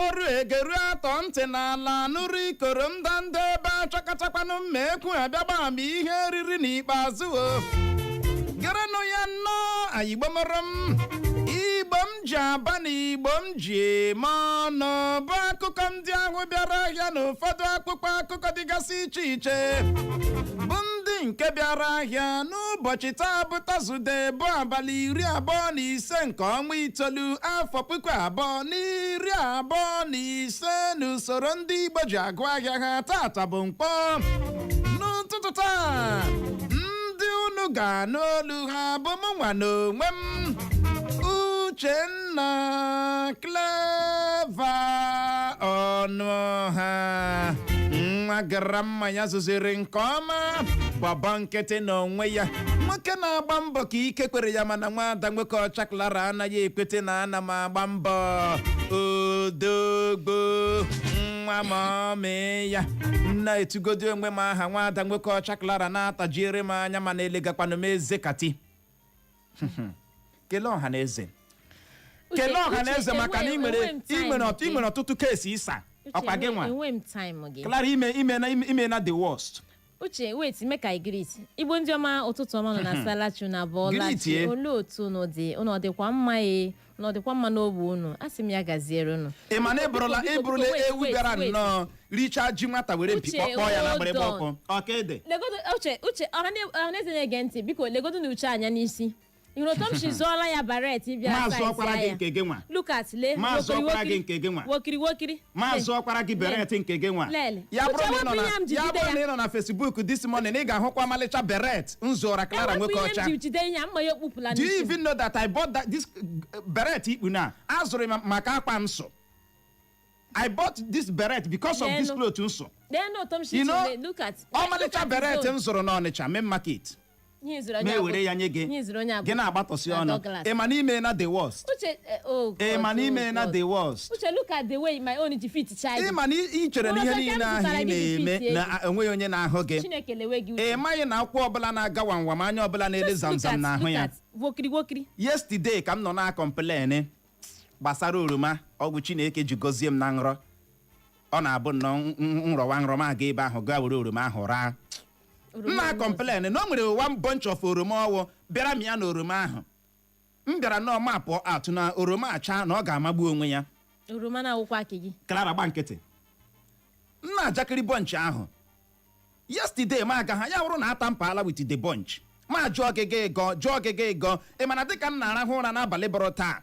Akọrụ egeru atọ ntị n'ala nụrụ ikoro ndanda ebe achọkọtakwanụ mma ekwu abịagba ama ihe riri n'ikpeazụ. O gerenụ ya nnọọ. Ayigbo mụrụ m, Igbo m ji aba na Igbo m ji eme ọnụ, bụ akụkọ ndị ahụ bịara ahịa na ụfọdụ akpụkpọ akụkọ dịgasị iche iche, bụ ndị nke bịara ahịa n'ụbọchị taa, bụ Tọzdee, bụ abalị 25 nke ọnwa itoolu, afọ 2025 n'usoro ndị Igbo ji agụ ahịa ha. Tata bụ mkpọ n'ụtụtụ taa. Ndị unu ga-anụ olu ha bụ mụ nwa n'onwe m, Uchenna Clever Ọnụọha, nwa gara mma ya zụziri nke ọma, bọbọ nkịtị n'onwe ya, nwoke na-agba mbọ ka ike kwere ya, mana nwada nwoke ọcha Clara anaghị ekwete na ana m agba mbọ. Odogbo nwa ma ọ ya na-etugodi onwe m aha, nwada nwoke ọcha Clara na-atajiere m anya, mana elegakwanụ m eze kati. Kelee ọha na eze, kelee ọha na eze, maka na ị nwere ọtụtụ kesi ịsa ọkwa gị nwa. Enwe m time gị. Clara, ime na ime na the worst. Uche, wait, make I greet Igbo ndị ọma. Ụtụtụ ọma nọ na salachi na bọọlachi. Greet, eh. Olee otu unu dị? Unu ọ dịkwa mma? E unu ọ dịkwa mma n'ogbe unu? Asị m ya gaziere unu. Ị ma na ịbụrụla Biko, biko, ịbụrụla wait, ewu wait, bịara wait. nnọọ richaa ji nwata were mpi Uche, kpọkpọ ya na hold mgbịrịgba on. ọkụ ọka ede. Legodo Uche, Uche, ọhaneze na-ege ntị, biko legodo na Uche anya n'isi. Ị hụrụ otu m si zụọla ya beret bịa Maazị size ọkwara gị ya. nke gị nwa. Look at, lee. Maazị wokiri, ọkwara gị wokiri. nke gị nwa. Wokiri wokiri. Maazị ọkwara gị beret nke gị nwa. Lele. Ya bụrụ na ị nọ Uche, na wepụ ihe m ji ya jide bụrụ na ya. ị nọ na Facebook this morning, ị ga-ahụkwa ọmalịcha beret m zụọra Clara Ewepụ nwoke ihe ọcha. m ji jide ihe a, mma ya okpupụla Do you n'isi m. even know that I bought that this beret ikpu na azụrụ m maka akwa m sụ? I bought this beret because of this Leenụ. cloth nso. Lee na otu m si You know, chile, look at ọmalịcha look at beret his m own. zụrụ n'Ọnịcha main market. Ihe zụrụ onye Ma ewere ya nye gị, Ihe zụrụ onye abụ gị na-agbatọsị na ọnụ. Douglas. Ị ma na ime na the worst. Uche, oh God, Ị ma na ime oh na God. the worst. Uche, look at the way my own ji fit child. Ị ma na ị chere na ihe Ụlọ niile m ahụ zụtara ị gị ji na-eme fit. na enweghị onye na-ahụ gị. Chineke lewe gị, Uche. Ị maghị na akwụkwọ ọbụla na-aga wamwam, anya ọbụla na-ele Just look zamzam at- n'ahụ look ya. at, wokiri wokiri. Yesterday ka m nọ na-acomplain gbasara oroma ọgwụ Chineke ji gọzie m na nrọ. Ọ na-abụ nnọọ nrọwa nrọ m aga ebe ahụ gaa were oroma ahụ raa. M na-acomplain na o nwere one bunch of oroma ọwụ bịara m ya na oroma ahụ m bịara nọọ ma pụọ atụ na oroma acha na ọ ga-amagbu onwe ya. Oroma na-awụkwa akị gị. Clara, gba nkịtị. M na-ajakịrị bunch ahụ yesterday, ma aga ha ya bụrụ na ata mpaala with the bunch, ma jụọ gị gị gọ, jụọ gị gị gọ. Ị mana dịka m na-arahụ ụra n'abalị bụrụ taa,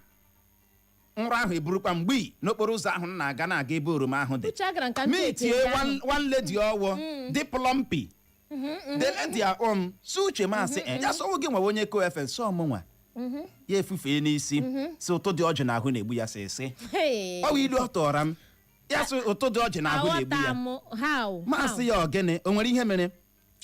nrọ ahụ eburukwa mgbe n'okporo ụzọ ahụ m na-aga na-aga ebe oroma ahụ dị. Uche, agara nka Me tie one lady ọwụ dị plumpy, the lady akpọ si, "Uche," masị ya sọwụ gị nwewe onye ko efe sọ mụ nwa ya efufee n'isi, si ụtụ dị ọjị n'ahụ na-egbu ya sị sị. Ọ bụ ilu ọ tọrọ m. Ya sị ụtụ dị ọjị n'ahụ na-egbu ya. Aghọta m how. Masị ya ogene o nwere ihe mere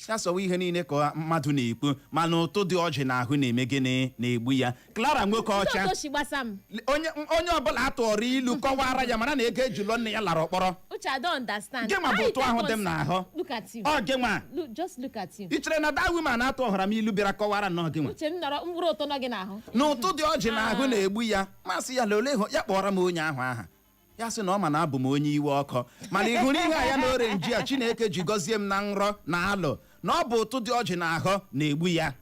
ya sọwa ihe niile ka mmadụ na-ekwu, mana ụtụ dị ọjị n'ahụ na-eme gịnị? Na-egbu ya. Clara nwoke ọcha. Otu o si gbasa m. Onye ọbụla a tụọrọ ilu kọwara ya, mara na ego ejulọ nne ya lara ọkpọrọ. Uche, I don't understand. Gị nwa bụ How you ụtụ ahụ take dị m n'ahụ. Look at you. Ọ gị nwa. Look, just look at you. Ị chere na that woman atụọghara m ilu bịara kọwara nnọọ gị nwa? Uche, m nọrọ mkpụrụ ụtọ nọ gị n'ahụ. Na ụtụ dị ọjị n'ahụ na-egbu ya. Masị ya na ole ya kpọrọ m onye ahụ aha, ya sị na ọ ma na abụ m onye iwe ọkọ, mana ị hụrụ ihe a ya na orange a Chineke ji gọzie m na nrọ na alụ na ọ bụ ụtụ dị ọjị n'ahụ na-egbu ya.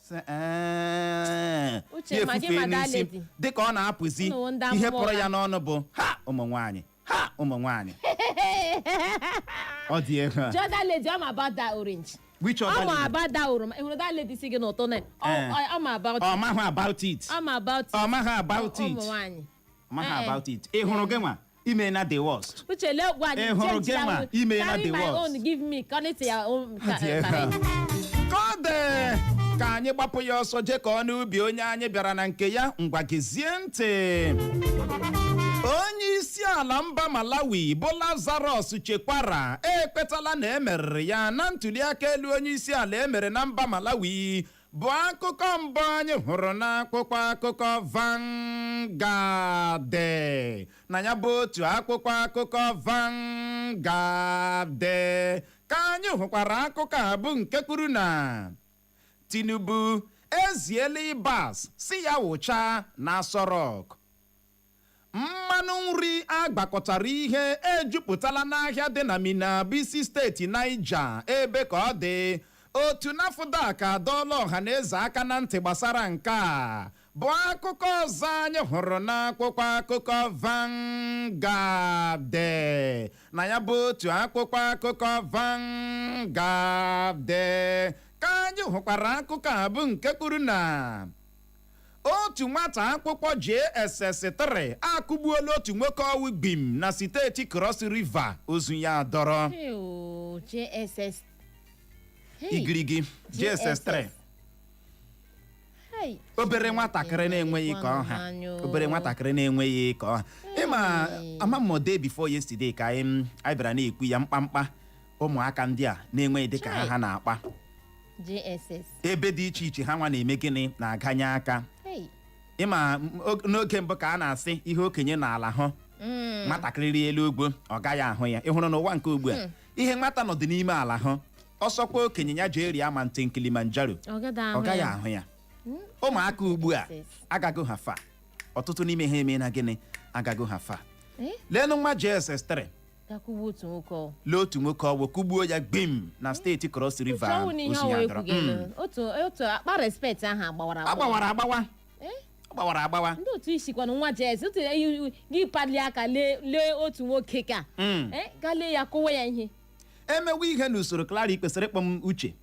Sị, "Ee." Uche, Ya ma gị efufee ma that n'isi lady. dịka ọ na-apụzi, Unu ndị ihe amụma pụrụ ya ụgha. n'ọnụ bụ, "Ha, ụmụ nwaanyị, ha, ụmụ nwaanyị." Ọ dị egwu. The other lady, I'm about that orange. Which other I'm lady? about that oroma. Ị hụrụ that lady si gị n'ụtọ na Eh. I'm about Ọ mahụ about it. I'm about it. Ọ mahụ about it. Ụmụ nwaanyị. Ọ mahụ Eh, eh. about it. Ị hụrụ gị nwa ime na the worst. Uche, lee gwa anyị. Ị hụrụ gị nwa, ime na Carry the my worst. own, give me. Connect your own. Dị egwu. Ka ọ dị, ka anyị gbapụ ya ọsọ jee ka ọ n'ubi onye anyị bịara na nke ya. Ngwa, gezie ntị. Onye isi ala mba Malawi bụ Lazarus Chakwera ekpetala na emeriri ya na ntụliaka elu onye isi ala emere na mba Malawi, bụ akụkọ mbụ anyị hụrụ n'akwụkwọ akụkọ Vanguard. Na ya bụ otu akwụkwọ akụkọ Vanguard ka anyị hụkwara akụkọ a, bụ nke kwuru na Tinubu eziela Ibas si ya wụchaa na Aso Rock. Mmanụ nri agbakọtara ihe ejupụtala n'ahịa dị na Mina, bụ isi steeti Niger. Ebe ka ọ dị, otu NAFDAC adọọla ọha na eze aka na ntị gbasara nke a, bụ akụkọ ọzọ anyị hụrụ n'akwụkwọ akụkọ Vanguard. Na ya bụ otu akwụkwọ akụkọ Vanguard ka anyị hụkwara akụkọ a, bụ nke kwuru na otu nwata akwụkwọ JSS3 akụgbuola otu nwoke ọwụ gbim na steeti Cross River, ozu ya dọrọ. Ew, JSS. Hey. Igirigi JSS3. Hey. Obere nwatakịrị na-enweghị ka ọha, obere nwatakịrị na-enweghị ka ọha. Ịma ama m, day before yesterday ka anyị bịara na-ekwu ya, mkpamkpa ụmụaka ndị a na-enweghị dịka ha na-akpa JSS. ebe dị iche iche, ha nwa na-eme gịnị, na-aganye aka. Hey. Ịma n'oge mbụ ka a na-asị ihe okenye n'ala hụ, nwatakịrị rie elu ugbo ọ gaghị ahụ ya. Ị hụrụ n'ụwa nke ugbu a, ihe nwata nọdụ n'ime ala hụ, ọsọkwa okenye ya jee rie ma nte Kilimanjaro, Ọ gaghị ahụ ọ gaghị ya. ahụ ya. Ụmụaka ugbu a JSS. agago ha fa, ọtụtụ n'ime ha emeela gịnị, agago ha fa. Eh? Leenụ nwa JSS3 Gakwugbu otu nwoke ọ. lee otu nwoke ọwụ, kụgbuo ya gbim na steeti Cross River. Uche, ọnwụ na ihe ozu ọwa ya dọrọ. ekwughị otu akpa respect ahụ agbawara. Agbawara agbawa. Eh? Ọ gbawara agbawa. Ndị otu isikwanụ nwa JS otu gị palie aka lee otu nwoke ka eh, ga lee ya, kụwa ya ihe. Emewe ihe n'usoro, Clara, ị kwesịrị ịkpọ m Uche.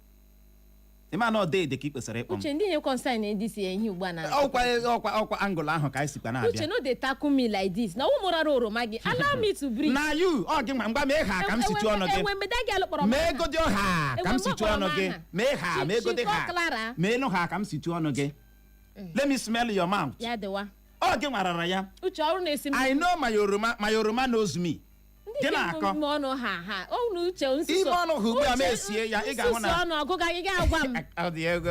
Ịma na ọdede ka ị kwesịrị ịkpọ m. Uche, ndị nye concern ndị si ihe ugbu a na Ọkwa angle ahụ ka anyị sikwa Uche, na-abịa. No dey tackle me like this na ụmụ rara oroma gị, allow me to breathe. Na you ọ gị nwa, ngwa, mee ha ka m situ ọnụ gị. Enwe mgbe gị alụkpọrọ m Mee aha. godi ha ka m Enwe situ mgbe ọnụ ọ kpọrọ m gị. aha. Mee ha, mee godi Chikọ ha. Clara. Meenụ ha ka m situ ọnụ gị. Let me smell your mouth. Ya dịwa. Ọ gị nwarara ya. Uche, ọrụ na-esi m. I know my oroma, my oroma knows me. Ndị Gị nke na-akọ. ime ọnụ ha ọnụ, Uche, nsusu. Ime ọnụ ha ugbu a, ma Uche, esie ya, ị ga-ahụ na- nsusu ọnụ ọgụga gị ga-agwa m. Ọ dị ego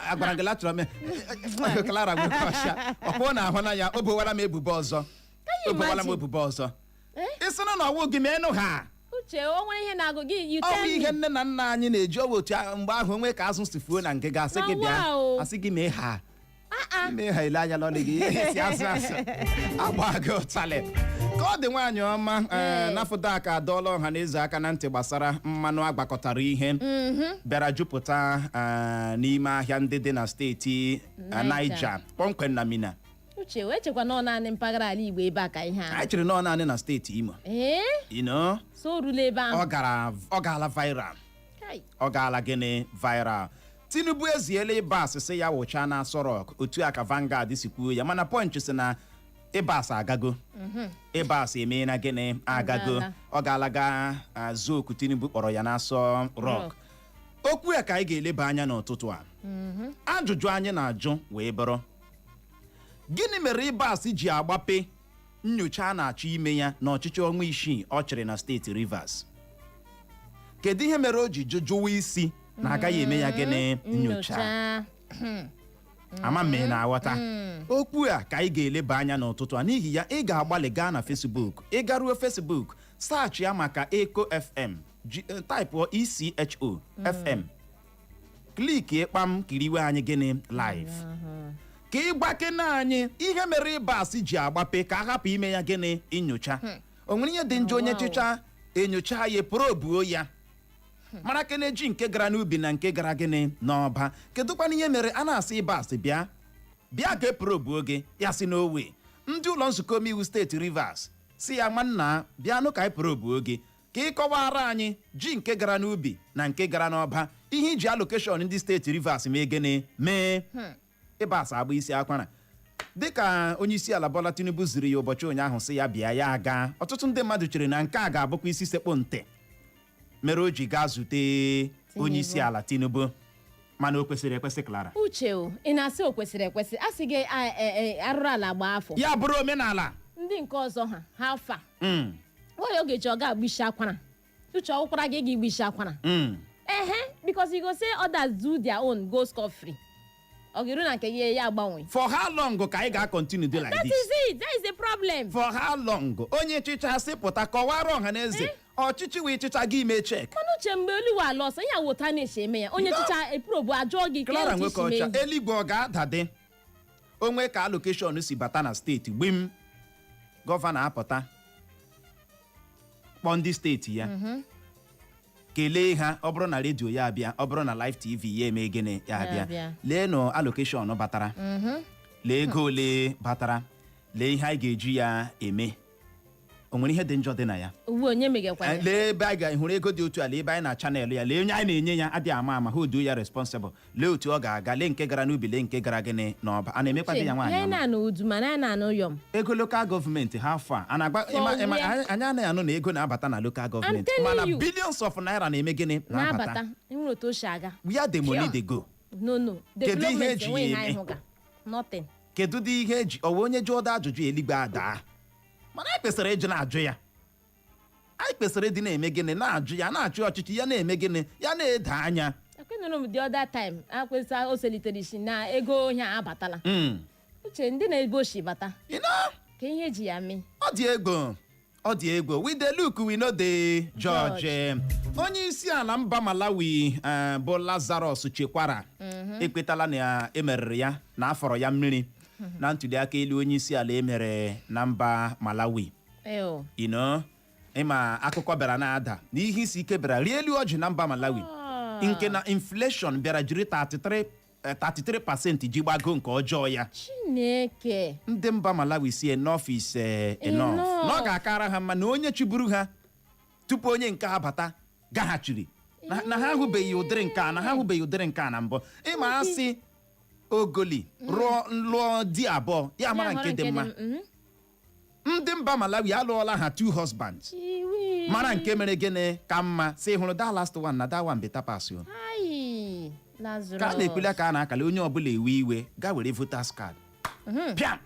agwara gị latụrụ m Clara nwoke ọcha ọkpọ na ahụ na ya, o bowara m ebubo ọzọ. You O bowara m imagine? ebubo ọzọ. Eh? Ịsịnụ na ọwụ gị, meenụ ha. Uche, o nwere ihe na-agụ gị, you Ọ bụ tell ihe me. nne na nna anyị na-eji ọwa otu ahụ mgbe ahụ onwe ka azụ si fuo na ngịga, asị Na gị bịa, wow. asị gị mee ha. Ah, ah. Mee ha, ile anya lọlị gị ihe si azụ azụ agba gị ụtalị ka ọ dị. Nwaanyị ọma, ee, NAFDAC adọọla ọha na eze aka na ntị gbasara mmanụ agbakọtara ihe bịara jupụta n'ime ahịa ndị dị na steeti Niger. Niger, kpọmkwem na Mina. Uche, wee chekwa na ọ naanị mpaghara ala Igbo ebe a ka ihe ahụ. Anyị chere na ọ naanị na steeti Imo. Ee. So o rula ebe ahụ. Ọ gara, ọ gaala viral. Kai. Ọ gaala gịnị, viral. Tinubu eziela Ibas sị ya wụchaa na Aso Rock, otu a ka Vanguard si kwuo ya. Mana Punch sị na Ibas agago, Ibas emeela gịnị, agago. Agaala. Ọ gaala ga zuo oku Tinubu kpọrọ ya na Aso Rock. Rock. Okwu a ka anyị ga-eleba anya n'ụtụtụ a. Ajụjụ anyị na-ajụ wee bụrụ, gịnị mere Ibas ji agbape nyocha a na-achọ ime ya n'ọchịchị ọnwa 6 ọ chịrị na steeti Rivers? Kedu ihe mere o ji jụjụwa isi na agaghị eme ya gịnị, nyocha? Nyocha. Ama m ị na-aghọta. Okwu a ka anyị ga-eleba anya n'ụtụtụ a. N'ihi ya, ị ga-agbalị gaa na Facebook. Ị garuo Facebook, search ya maka Echo FM, typeụọ ECHO FM, click kpam, kiriwe anyị gịnị, live, ka ị gbakene anyị ihe mere Ibas ji agbape ka a hapụ ime ya gịnị, inyocha. O nwere ihe dị njọ onye chịcha enyocha ya, probuo ya, mara kene ji nke gara n'ubi na nke gara gịnị n'ọba? Kedụkwana ihe mere a na-asị Ibas bịa, bịa ka eprobuo gị, ya si n'owe ndị ụlọ nzukọ omeiwu steeti Rivers si ya, nwanna, bịanụ ka anyị probuo gị, ka ị kọwara anyị ji nke gara n'ubi na nke gara n'ọba, ihe iji allocation ndị steeti Rivers mee gịnị mee? Ibas agba isi akwara dịka onye isi ala Bola Tinubu ziri ya ụbọchị ụnyaahụ sị ya bịa, ya aga. Ọtụtụ ndị mmadụ chere na nke a ga-abụkwa isi sekpụ ntị mere o ji gaa zute onye isi ala Tinubu, mana o kwesịrị ekwesị, Clara? Uche o, ị na-asị o kwesịrị ekwesị, a sị gị arụrụ ala gbaa afọ. Ya bụrụ omenala. Ndị nke ọzọ ha fa nwanyị oge ji ọ ga-agba isi akwara. Uche, ọwụkwara gị ga-igba isi akwara. Ehe, because you go say others do their own, go scot free, ọ ga-eru na nke gị ya agbanwe. For how long ka anyị ga-continue dị like That this? is it, that is the problem. For how long? Onye chịcha sị pụta kọwara ọha na eze ọchịchị wee chịcha gị ime check. Mana Uche, mgbe oluwa ala ọsọ ya wụta na-esi eme ya, onye No. chịcha eprobu ajụọ gị ka Clara otu isi nwoke mee ọcha, ihe. eluigwe ọ ga-adadị onwe ka allocation si bata na steeti gbim. Gọvanọ apụta kpọọ ndị steeti ya, kelee ha. Ọ bụrụ na redio ya abịa, ọ bụrụ na live TV ya eme gịnị, ya abịa. Abịa. Leenụ allocation batara, lee ego ole batara, lee ihe anyị ga-eji ya eme. O nwere ihe dị njọ dị na ya? Ugbu onye megakwa ya? Lee ebe anyị ga-ehụrụ ego dị otu a, lee ebe anyị na channel ya, lee onye anyị na-enye ya. Adịghị ama ama, hold ya responsible. Lee otu ọ ga-aga, lee nke gara n'ubi, lee nke gara gịnị n'ọba. A na-emekwa dị ya nwaanyị ihe anyị ọma. na-anụ udu, mana anyị na-anụ yọm. Ego local government ha afọ a na-agba ịma where? anyị anaghị anụ na ego na-abata na local government, Telling mana you. billions of naira na-eme gịnị? Na-abata. Enwere otu o si aga. Where the money Pure. dey go? No. Kedu ihe Development eji ya enweghị eme? anyị hụga nothing. Kedu dị ihe eji ọwa? Onye jụọ ọdụ ajụjụ, eligwe adaa. Mana anyị kwesịrị ịjụ na-ajụ ya. Anyị kwesịrị ịdị na-eme gịnị? Na-ajụ ya, na-achị ọchịchị ya na-eme gịnị? Ya na-ede anya. Ekwenụrụ m the other time akwesị o selitere isi na ego ihe a abatala. Uche, ndị na-ebe oshi bata ka ihe eji ya mee. Ọ dị egwu, ọ dị egwu. We dey look, we no dey judge. Onye isi ala mba Malawi bụ Lazarus Chakwera ekwetala na emeriri ya, na afọrọ ya mmiri na ntụliaka elu onye isi ala emere na mba Malawi. Eo. Ịma akụkọ bịara na-ada na ihe isi ike bịara rie elu ọjị na mba Malawi, nke na inflation bịara jiri 33 33% ji gbago nke ọjọọ ya. Chineke! Ndị mba Malawi si enough is enough. Enough. Na ọ ga-akara ha mma na onye chịburu ha tupu onye nke abata gaghachiri, na ha ahụbeghị ụdịrị nke a, na ha ahụbeghị ụdịrị nke a na mbụ. Ịma asị ogoli rụọ lụọ di abụọ, ya mara Ya nke dị mma. Ndị mba Malawi alụọla ha two husbands, Iwi. mara nke mere gịnị ka mma, si hụrụ that last one na that one better pass o. Ai, Lazarus. Ka a na-ekwuli, ka a na-akali, onye ọbụla ewe iwe, gaa were voters card, pịam,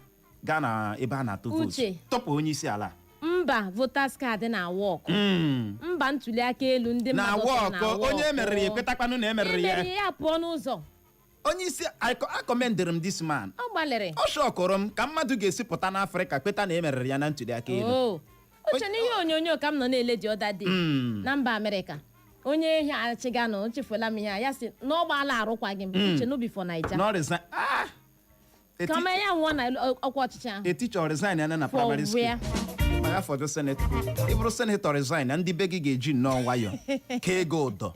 gaa na ebe a na-atụ vootu, Uche. tọpụ onye isi ala. Mba, voters card na work. Mba, ntuli aka elu ndị Na mmadụ tụrụ wọkụ onye emeriri ya ekwetakwanụ na emeriri ya. Emeriri ya, pụọ n'ụzọ. Onye isi acommendịrị m this man. Ọ gbalịrị. Ọ shockụrụ m ka mmadụ ga-esi pụta n'Afrịka kweta na emeriri ya na ntuli aka elu. Oh. Uche, n'ihe onyonyo ka m nọ na-ele the other day na mba Amerịka, onye ihe achịga nọ, o chefuola m ihe a, ya sị na ọ gbaala arụkwaghị m. Uche, no be for Naija. Na ọ resign ah! Kama ya nwụọ na ọkwa ọchịchị ahụ. A teacher resign ya na For primary school. where? Ma ya fọdụ senator. Ị bụrụ senator resign na ndị be gị ga-eji nnọọ nwayọ kee ego ụdọ,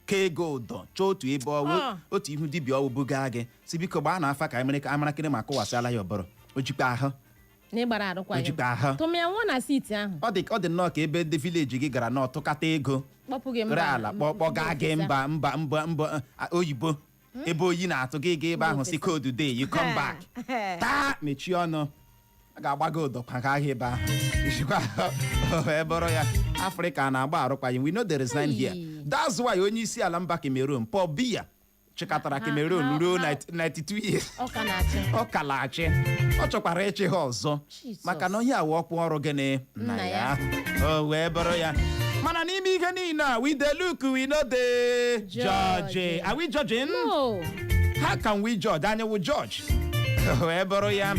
kee ego ụdọ, chọọ otu ebe ọwụ, otu ihu dibịa ọwụ bugaa gị, si biko gbaa na afa ka anyị mere ka amarakịrị ma kụwasịala ya ọbọrọ o jikwa ahụ. Na ịgbara arụkwaghị O jikwa ahụ. tụm ya nwụọ na seat ahụ. Ọ dị nnọọ ka ebe ndị village gị gara nọọ tụkata ego, kpọpụ gị mba ree ala, kpọgaa gị mba mba mba mba oyibo ebe oyi na-atụ gị, ga ebe ahụ si cold day, you come back, taa mechie ọnụ, a ga-agba gị ụdọ kwa ahịa ebe ahụ. Ijikwa wee bụrụ ya, Afrịka na-agba arụkwaghị. We no dey resign here. Hey. That's why onye isi ala mba Cameroon, Paul Biya, chịkọtara Cameroon ruo 92 years. Ọ ka na-achị. Ọ kala achị, ọ chọkwara ịchị ha ọzọ. Jesus. Maka na onye awa ọkwa ọrụ gịnị nna Nna ya. ya. O wee bụrụ ya, mana n'ime ihe niile a, we dey look, we no dey judge. Judge. Are we judging? No. How can we judge? Anyị wụ judge? Wee bụrụ ya,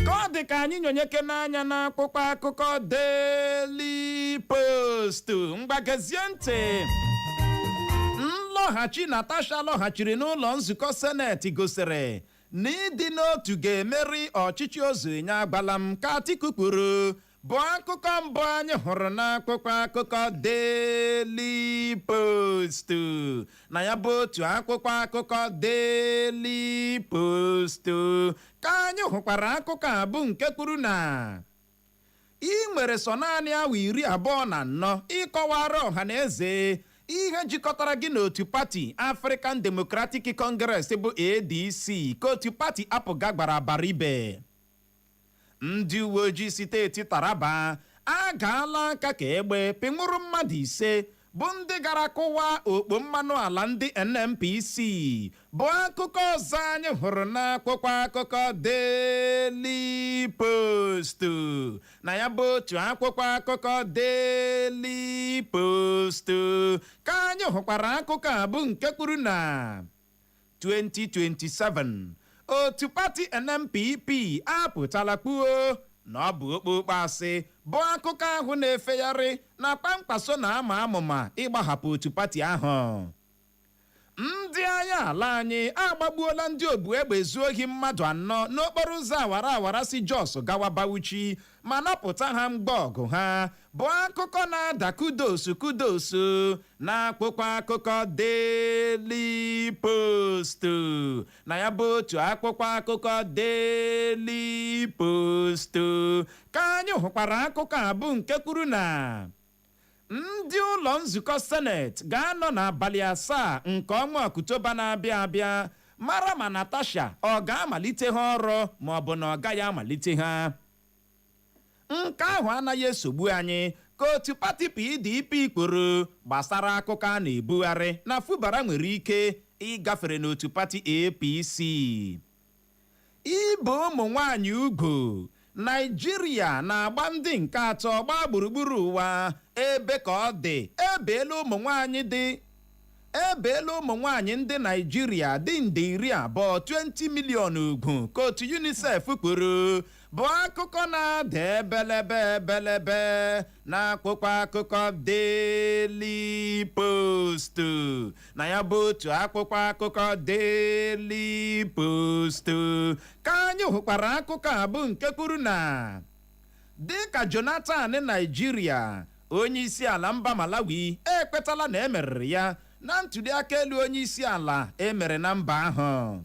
ka ọ dị ka anyị nyonyeke n'anya n'akwụkwọ akụkọ Daily Post. Mgbagezie ntị. Nlọghachi Natasha lọghachiri n'ụlọ nzukọ seneti gosiri na ịdị n'otu ga-emeri ọchịchị ozuenye agbala m, ka Atiku kwuru, bụ akụkọ mbụ anyị hụrụ n'akwụkwọ akụkọ Daily Post. Na ya bụ otu akwụkwọ akụkọ Daily Post ka anyị hụkwara akụkọ a bụ nke kwuru na ị nwere sọ naanị awa 24 ịkọwara ọha na eze ihe jikọtara gị n'otu pati African Democratic Congress bụ ADC, ka otu pati APGA gbara abaribe. Ndị uwe ojii steeti Taraba agaala aka ka egbe pịnwụrụ mmadụ 5 bụ ndị gara kụwa okpo mmanụ ala ndị NNPC, bụ akụkọ ọzọ anyị hụrụ n'akwụkwọ akụkọ Daily Post. Na ya bụ otu akwụkwọ akụkọ Daily Post ka anyị hụkwara akụkọ a bụ nke kwuru na 2027 otu pati NNPP apụtala kpuo na ọ bụ okpokpo asị bụ akụkọ ahụ na-efegharị na kpamkpaso na ama amụma ịgbahapụ otu pati ahụ. Ndị agha ala anyị agbagbuola ndị obu egbe zuo ohi mmadụ anọ n'okporo ụzọ awara awara si Jos gawa Bauchi ma napụta ha mgba ọgụ ha, bụ akụkọ na-ada kudos kudos na akwụkwọ akụkọ Daily Post. Na ya bụ otu akwụkwọ akụkọ Daily Post ka anyị hụkwara akụkọ a, bụ nke kwuru na ndị ụlọ nzukọ Seneti ga-anọ n'abalị 7 nke ọnwa Ọktoba na-abịa abịa mara ma Natasha ọ ga-amalite ha ọrụ ma ọ bụ na ọ gaghị amalite ha. Nke ahụ anaghị esogbu anyị, ka otu pati PDP kwuru gbasara akụkọ a na-ebugharị na Fubara nwere ike ịgafere n'otu pati APC. Ibe ụmụ nwanyị ugwu Naijiria na-agba ndị nke atọ gbaa gburugburu ụwa ebe ka ọ dị ebeela ụmụ nwanyị dị ebeela ụmụ nwanyị ndị Naijiria dị nde 20, 20 million ugwu, ka otu UNICEF kwuru, bụ akụkọ na-ada ebelebe ebelebe na akwụkwọ akụkọ Daily Post. Na ya bụ otu akwụkwọ akụkọ Daily Post ka anyị hụkwara akụkọ a, bụ nke kwuru na dịka Jonathan Naijiria, onye isi ala mba Malawi ekwetala na emeriri ya na ntụliaka elu onye isi ala emere na mba ahụ.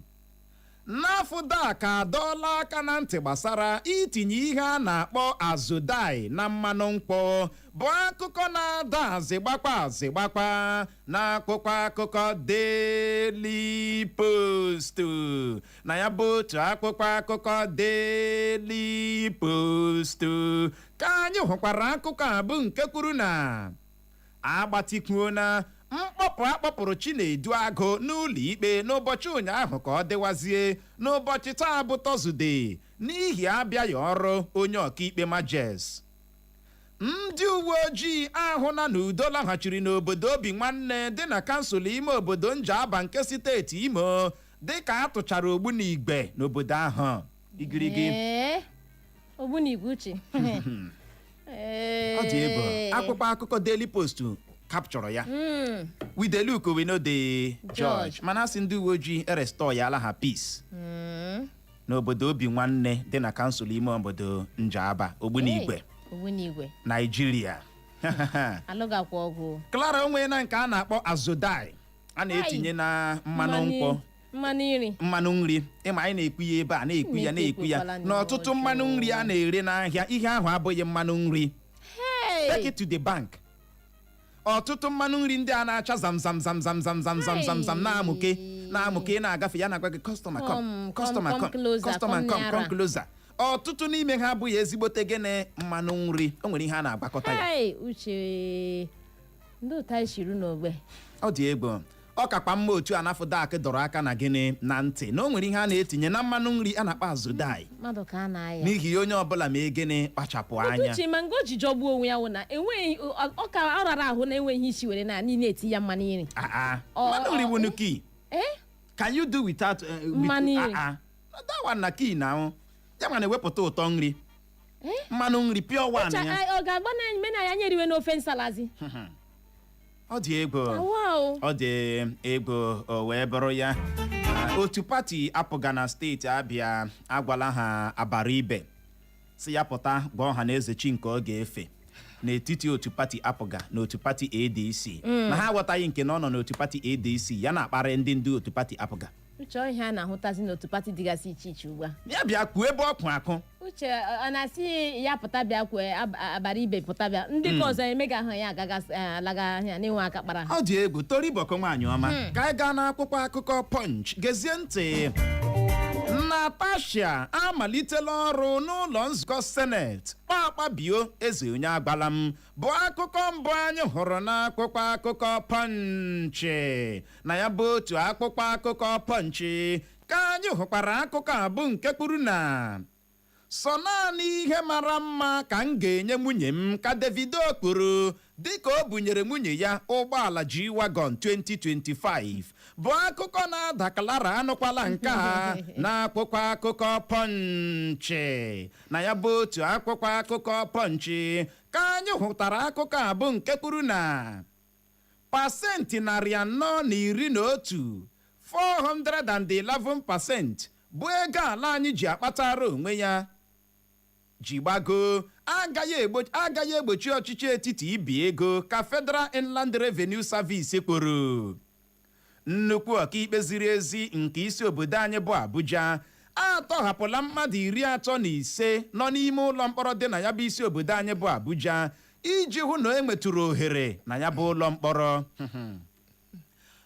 NAFDAC adọọla aka na ntị gbasara itinye ihe a na-akpọ azo dye na mmanụ nkwụ, bụ akụkọ na-ada azịgbakwa azịgbakwa na akwụkwọ akụkọ Daily Post. Na ya bụ otu akwụkwọ akụkọ Daily Post ka anyị hụkwara akụkọ a, bụ nke kwuru na agbatikwuo na mkpọpụ akpọpụrụ Chinedu Agụ n'ụlọ ikpe n'ụbọchị ụnyaahụ ka ọ dịwazie n'ụbọchị taa bụ Tọzdee, n'ihi abịaghị ọrụ onye ọkaikpe Majes. Ndị uwe ojii ahụna na udo laghachiri n'obodo Obi Nwanne dị na kansụl ime obodo Njaba nke steeti Imo, dịka a tụchara ogbunigwe n'obodo ahụ. Igirigi. Ee, ogbunigwe, Uche. Ọ dị egwu. Akwụkwọ akụkọ Daily Post kapchọrọ ya. We dey look, we no dey judge. Judge. Mana asị ndị uwe ojii erestore ya ala ha peace n'obodo Obi Nwanne dị na kansụl ime obodo Njaba. Ogbunigwe. Hey, ogbunigwe. Naijiria. Alụgakwa ọgwụ. Clara, onwe na nke a na-akpọ azo dye a na-etinye na mmanụ nkwọ. Mmanụ nri. Mmanụ nri. Ịma anyị na-ekwu ya ebe a, na-ekwu ya, na-ekwu ya Na-ekwu na ọtụtụ mmanụ nri a na-ere n'ahịa, ihe ahụ abụghị mmanụ nri. Take it to the bank. Ọtụtụ mmanụ nri ndị a na-acha zam zam zam zam zam zam zam zam zam, na-amụke na-amụke, na-agafe ya, na-agwa gị, "Customer, come." Come, "Customer, come, come." Closer, "Customer, come come, come nearer. closer." Ọtụtụ n'ime ha abụghị ezigbote gịnị, mmanụ nri. O nwere ihe a na-agwakọta ya. Hey, Uche, ndị ụta ishiru n'ogbe. Ọ dị egwu. Ọ kakwa mma otu a NAFDAC dọrọ aka na gịnị na ntị na o nwere ihe a na-etinye na mmanụ nri a na-akpọ azo dye. Mmadụ ka a na-aya. N'ihi ya, onye ọbụla ma gịnị, kpachapụ anya. Uche, ma nga o ji jọgbuo onwe ya wụ na enweghị ọ ka ọ rara ahụ na enweghị isi were na niile eti ya mmanụ nri. Ah, ah. Mmanụ nri wụ key. Eh? Can you do without with, Mmanụ nri. Ah, ah. That one na key na ya ma na-ewepụta ụtọ nri. Eh? Mmanụ nri pure one Uche, ya. ọ ga-agba na mena ya anyị eriwe n'ofe nsalazi. Ọ dị egwu. Awa o. Ọ dị egwu. O wee bụrụ ya, otu pati apụga na steeti Abịa agwala ha abara ibe si ya pụta gwa ọha na eze chi nke ọ ga-efe n'etiti otu pati apụga na otu pati ADC, na ha aghọtaghị nke na ọ nọ n'otu pati ADC ya na-akparị ndị ndu otu pati apụga. Uche, ọ ihe a na-ahụtazi n'otu pati dịgasị iche iche ugbu a. Ya bịa kwuo ebe ọ kwụ akụ. Uche, ọ na-asị ya pụta bịa kwue abara ibe pụta bịa, ndị ka ọzọ emega ahụ ya agagasị alaga ahịa na-enwe aka kpara ha. Ọ dị egwu. Tori bọkọ nwaanyị ọma, ka anyị gaa n'akwụkwọ akụkọ Punch. Gezie ntị. Natasha amalitela ọrụ n'ụlọ nzukọ Seneti kpakpabio eze onye agbala m, bụ akụkọ mbụ anyị hụrụ n'akwụkwọ akụkọ Punch. Na ya bụ otu akwụkwọ akụkọ Punch ka anyị hụkwara akụkọ a, bụ nke kwuru na sọ naanị ihe mara mma ka m ga-enye nwunye m, ka Davido kwuru dịka o bunyere nwunye ya ụgbọala G-Wagon 2025, bụ akụkọ na-ada. Clara, anụkwala nke a n'akwụkwọ akụkọ Punch. Na ya bụ otu akwụkwọ akụkọ Punch ka anyị hụtara akụkọ a, bụ nke kwuru na 411%, 411%, bụ ego ala anyị ji akpatara onwe ya ji gbagoo agaghị egbochi ọchịchị etiti ibi ego, ka Federal Inland Revenue Service kwuru. Nnukwu ọkaikpe ziri ezi nke isi obodo anyị bụ Abuja atọhapụla mmadụ 35 nọ n'ime ụlọ mkpọrọ dị na ya bụ isi obodo anyị bụ Abuja, iji hụ na e nwetụrụ ohere na ya bụ ụlọ mkpọrọ.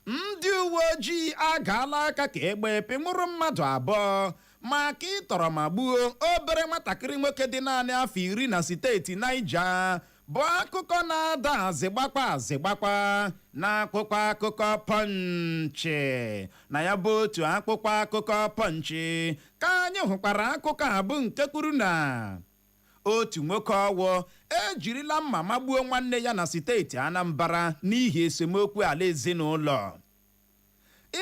Ndị uwe ojii agaala aka ka egbe pịnwụrụ mmadụ abụọ maka ịtọrọ ma gbuo obere nwatakịrị nwoke dị naanị afọ 10 na steeti Niger, bụ akụkọ na-ada azịgbakwa azịgbakwa na akwụkwọ akụkọ Punch. Na ya bụ otu akwụkwọ akụkọ Punch ka anyị hụkwara akụkọ a, bụ nke kwuru na otu nwoke ọwụ ejirila mma magbuo nwanne ya na steeti Anambra n'ihi esemokwu ala ezinụlọ.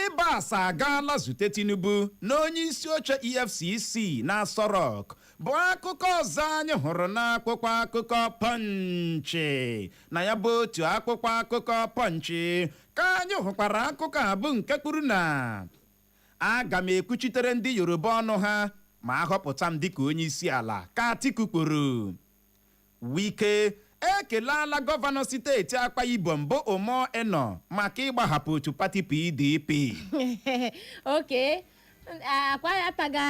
Ibas agaala zute Tinubu na onye isi oche EFCC na Aso Rock, bụ akụkọ ọzọ anyị hụrụ n'akwụkwọ akụkọ Punch. Na ya bụ otu akwụkwọ akụkọ Punch ka anyị hụkwara akụkọ a, bụ nke kwuru na aga m ekwuchitere ndị Yoruba ọnụ ha ma ahọpụta m dịka onye isi ala, ka Atiku kwuru. Wike ekeleala gọvanọ steeti Akwa Ibom bụ Umo Eno maka ịgbahapụ otu pati PDP. Oke akwa ya taga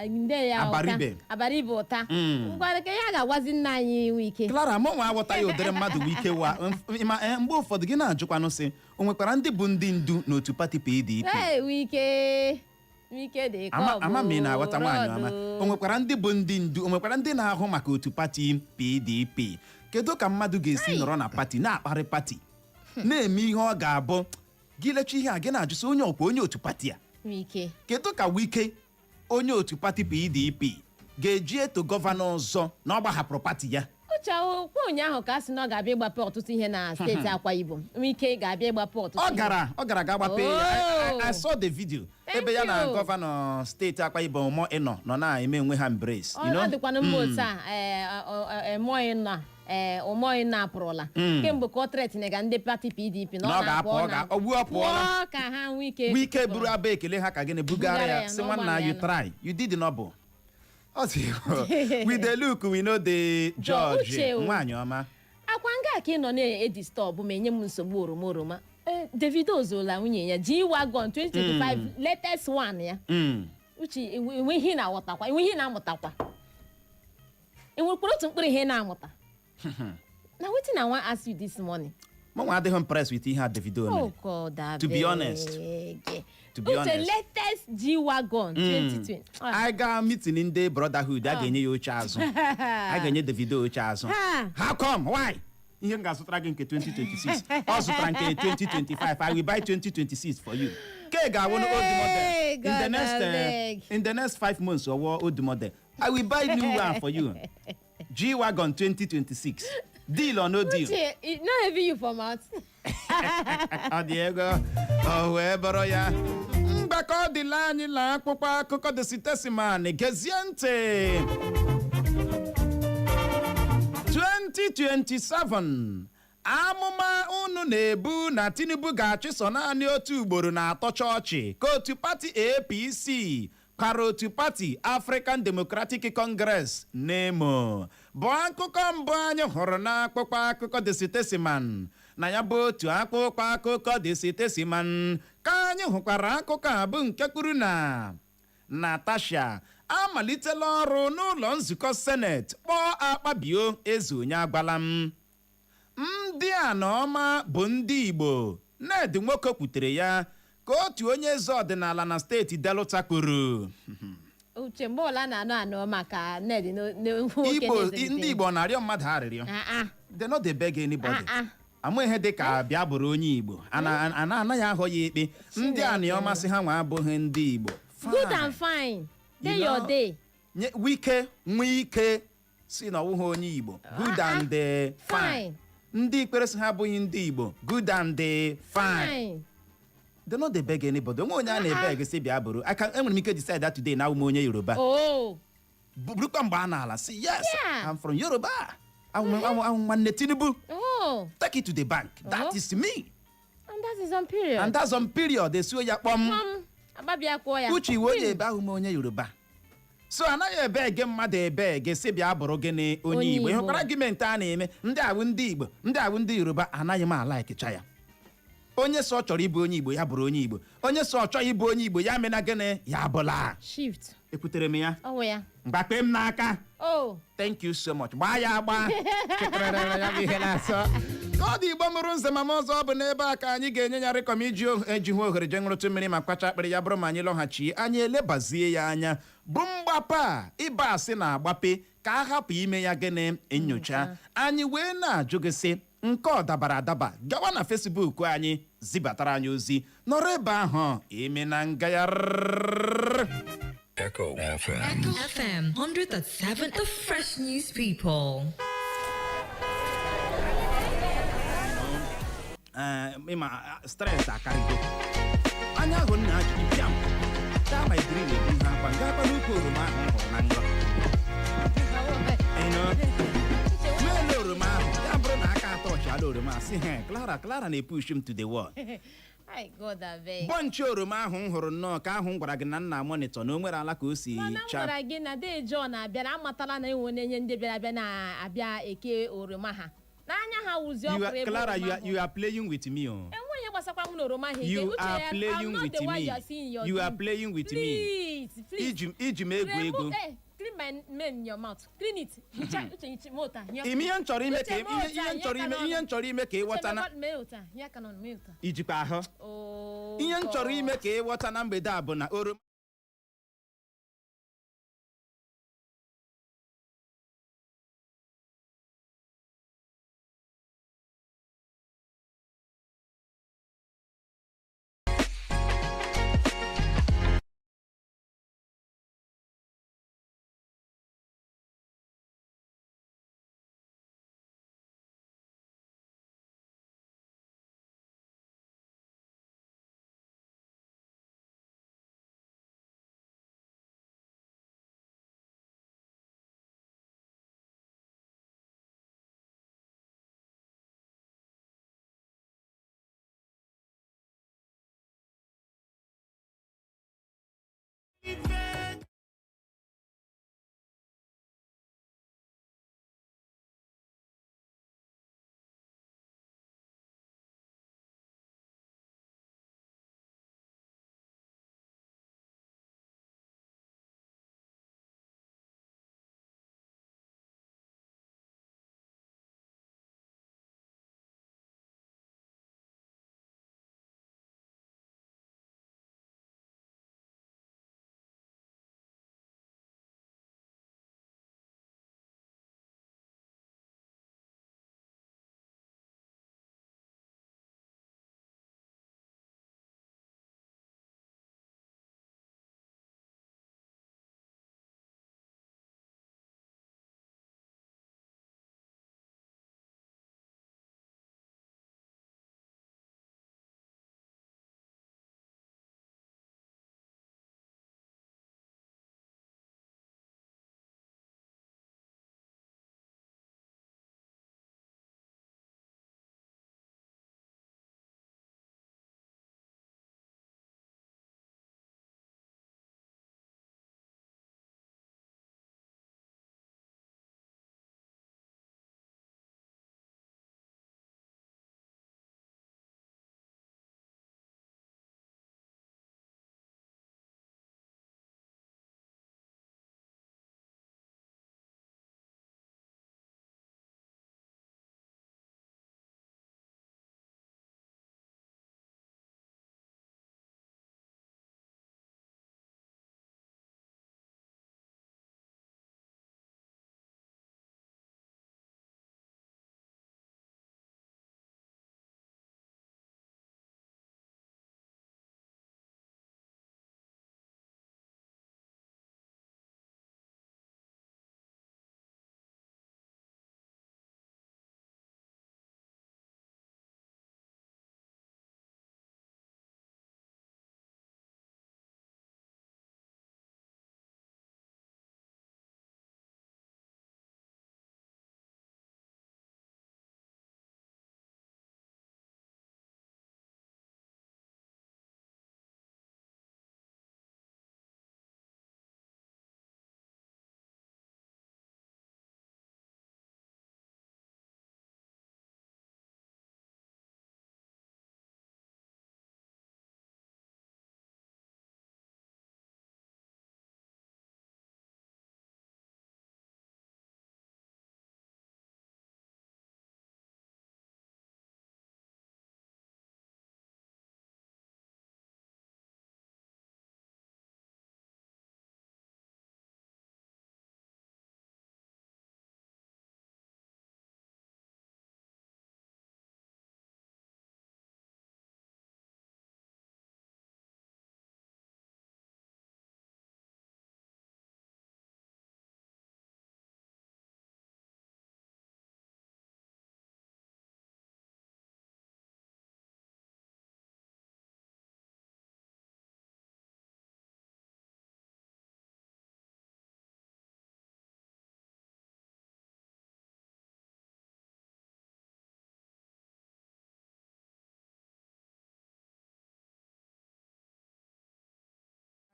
nde ya ụta. Abaribe. Abaribe ụta. Ngwa, ka ya ga-agwazi nna anyị Wike. Clara, mụ nwa aghọtaghị ụdịrị mmadụ Wike wa. Ma mgbe ụfọdụ gị na-ajụkwanụ sị, o nwekwara ndị bụ ndị ndu n'otu pati PDP? Ee, Wike, Wike dị ka ọ bụ Ama m ị na-aghọta, nwaanyị ọma. rọdụ. O nwekwara ndị bụ ndị ndu? O nwekwara ndị na-ahụ maka otu pati PDP? Kedu ka mmadụ ga-esi nọrọ na pati na-akparị pati, na-eme ihe ọ ga-abụ gị lecha ihe a, gị na-ajụsị onye ọkwa onye otu pati a? Wike. Kedu ka Wike, onye otu pati PDP, ga-eji eto gọvanọ ọzọ na ọ gbahapụrụ pati ya? Uche, kwa ụnyaahụ ka a sị na ọ ga-abịa ịgbape ọtụtụ ihe na steeti Akwa Ibom. Wike ga-abịa ịgbape ọtụtụ Ọ ihe. gara ga gbape ya. I saw the video Thank ebe ya na you. gọvanọ steeti Akwa Ibom Umo Eno nọ na-eme onwe ha embrace, you know? Ọ dịkwanụ mma otu a. Umo Eno apụrụla kemgbe ka ọ threatenga ndị pati PDP na Na ọ ọ na-apụ. ga-apụ, Ọ ọ na-apụ. ogbu ọ pụọla. Pụọ ka ha nwee ike. Wike buru aba ekele ha ka gịnị bugara Bugara ya ya, si n'ụgbọala nwanna ya you nọ. try, you did noble. Ọ sị we dey look, we no dey judge. Uche o. Nwaanyị ọma. Akwa nga ka ị nọ na-edisturb ma enye m nsogbu oroma oroma. Ee, Davido zola nwunye ya G-Wagon 2025 latest one ya. Uche, enwe ihe ị na-aghọtakwa, enwe ihe ị na-amụtakwa, enwekwara otu mkpụrụ ihe ị na-amụta na wetin I wan ask you this morning? Mụnwa adịghị impressed with ihe a Davido mere. Oh God. To be honest. Abeg. To be Uche, honest. latest G-Wagon 2020. Ah. Anyị gaa meeting ndị brotherhood, a ga-enye ya oche azụ, a ga-enye Davido oche azụ. Ha. How come? Why? Ihe m ga-azụtara gị nke 2026, ọ zụtara nke 2025, I will buy 2026 for you. Ke ga-awụ old model Hey, in the God, next abeg. in the next 5 months, ọwọ old model. I will buy new one for you, G-Wagon 2026. Deal or no deal? Uche, e no heavy you for mouth. Ọ dị ego o wee bụrụ ya. Mgbakọ dịla anyị na akwụkwọ akụkọ The Statesman. Gezie ntị. 2027 amụma unu na-ebu na Tinubu ga-achịso naanị otu ugboro na-atọ chọọchị, ka otu pati APC kwara otu pati African Democratic Congress n'emo, bụ akụkọ mbụ anyị hụrụ n'akwụkwọ akụkọ The Statesman. Na ya bụ otu akwụkwọ akụkọ The Statesman ka anyị hụkwara akụkọ a, bụ nke kwuru na Natasha amalitela ọrụ n'ụlọ nzukọ Senate, kpọọ Akpabio eze onye agwala m. Ndị a na ọma bụ ndị Igbo, Ned Nwoke kwutere ya, ka otu onye eze ọdịnala na steeti Delta kwuru. Uche, mgbe ọla na-anụ anụ maka Ned nwoke Igbo na-ezulite. Ndị Igbo na-arịọ mmadụ arịrịọ? Ah, ah. They no dey beg anybody. Ah, ah. Ama ihe dị ka bịa bụrụ onye Igbo, a anaghị ahọ ya ikpe. Ndị a na ọmasị ha nwa abụghị ndị Igbo. Good Fine. and fine day. You Your day. Nye Wike nwee ike si na ọwụghị onye Igbo, good and fine. Fine. Ndị ikpere si ha abụghị ndị Igbo, good and fine. Fine. They no dey beg anybody. Onwe onye a na-ebeg si bịa bụrụ aka. Enwere m ike decide that today na awụ m onye Yoruba. Oh. Burukwa mgbe a na-ala si yes, Yeah. I'm from Yoruba, awụ nwanne Tinubu. Oh. Oh, Take it to the bank. That is me. And that is on period. And that's on period. Esuo ya kpọm. Kpọm, agbabịa kwụọ ya. Uche, iwe onye ebe ahụ m onye Yoruba, so anaghị ebe ege mmadụ ebe ege si bịa bụrụ gịnị, onye Onye Igbo. Igbo. Ịhụkwara gọọmenti a na-eme, ndị awụ ndị Igbo, ndị awụ ndị Yoruba, anaghị m alikecha ya. Onye sọ chọrọ ịbụ onye Igbo, ya bụrụ onye Igbo. Onye sọ chọghị ịbụ onye Igbo, ya mena gịnị, ya bụla. Shift. Ekwutere m ya. Ọwụ ya. Mgbakpe m n'aka. Oh. Thank you so much. Gbaa ya agba chịkọrọrọ ya bụ ihe na-asọ ka ọ dị. Igbo mụrụ nze ma m ọzọ, ọ bụ n'ebe a ka anyị ga-enye ya rịkọm iji eji hụ ohere jee ṅụrụtụ mmiri ma kwacha akpịrị. Ya bụrụ ma anyị lọghachi, anyị elebazie ya anya bụ mgbape a ịba asị na-agbape ka a hapụ ime ya gịnị, nyocha. Anyị wee na-ajụ gị sị, nke ọ dabara adaba? Gawa na Facebook anyị zibatara anyị ozi. Nọrọ ebe ahụ ime na ngagharị. Echo FM. Echo FM 100.7, the fresh news people. Ee, ịma stress akarịgo anya ahụ nna ji pịam daa my dream ebu ihe akwa nga akwa n'ukwu oroma ahụ m hụrụ na nrọ. Meele oroma ahụ, ya bụrụ na aka atọ ọchịala oroma a, sị he Clara, Clara na-epush m to the wall. Hi God, abeg. Bọnchị oroma ahụ m hụrụ nnọọ ka ahụ m gwara gị na nna monitor na o nwere ala ka o si Mana m chaa. gwara gị na Dee John abịara, amatala na enwe onye ndị bịara abịa na-abịa eke oroma ha n'anya ha wụzi You ọkụrụ are, ebe Clara, oroma you are, ahụ. you are playing with me, oh. Enweghị ihe gbasakwa m na oroma ha eke. You Uche are ya, playing I'm not with the one me. you are seeing in your You are dream. playing with me. Please, please. Iji m egwu egwu. Remove, clean my name in your mouth. Clean it. Hicha, Uche, hicha, mee ụta. Ime ihe m chọrọ ime ka Uche, mee ihe ihe m ụta, chọrọ ime ihe ihe m chọrọ ime ka ịghọta na Uche, mee ụta. Ihe aka n'ọnụ, mee ụta. Ijikwa ahụ. Oh, Ihe m chọrọ God. ime ka ịghọta na mgbede a bụ na oroma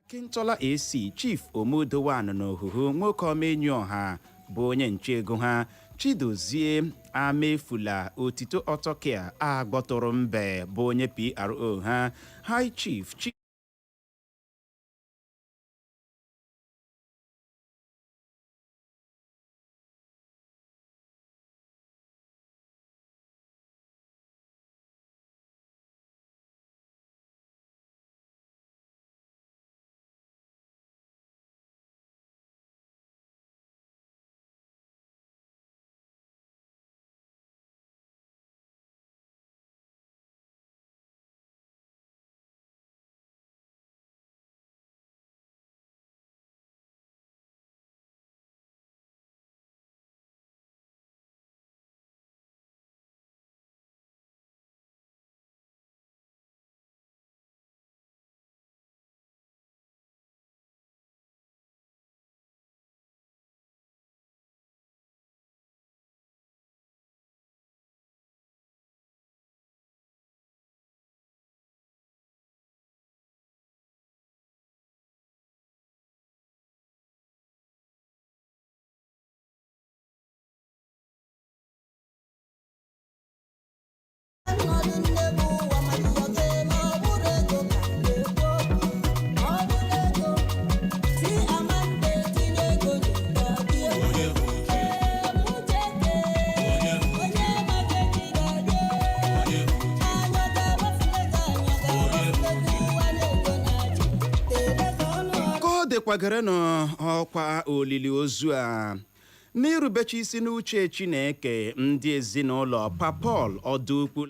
Akintola AC, Chief Omodowan na Ohuhu, nwoke ọma enyi ọha bụ onye nche ego ha, Chidozie Amefula Otito Ọtọkia Agbọtụrụ Mbe bụ onye PRO ha, High Chief Ka ọ dịkwagara n'ọkwa olili ozu a n'irubechi isi n'uche Chineke, ndị ezinụlọ Papọl Ọdụukwu.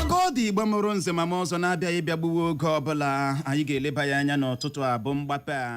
Ka ọ dị, Igbo mụrụ nze ma ọzọ na-abịaghị bịa gbuwe oge ọbụla, anyị ga-eleba ya anya n'ụtụtụ a bụ mgbape a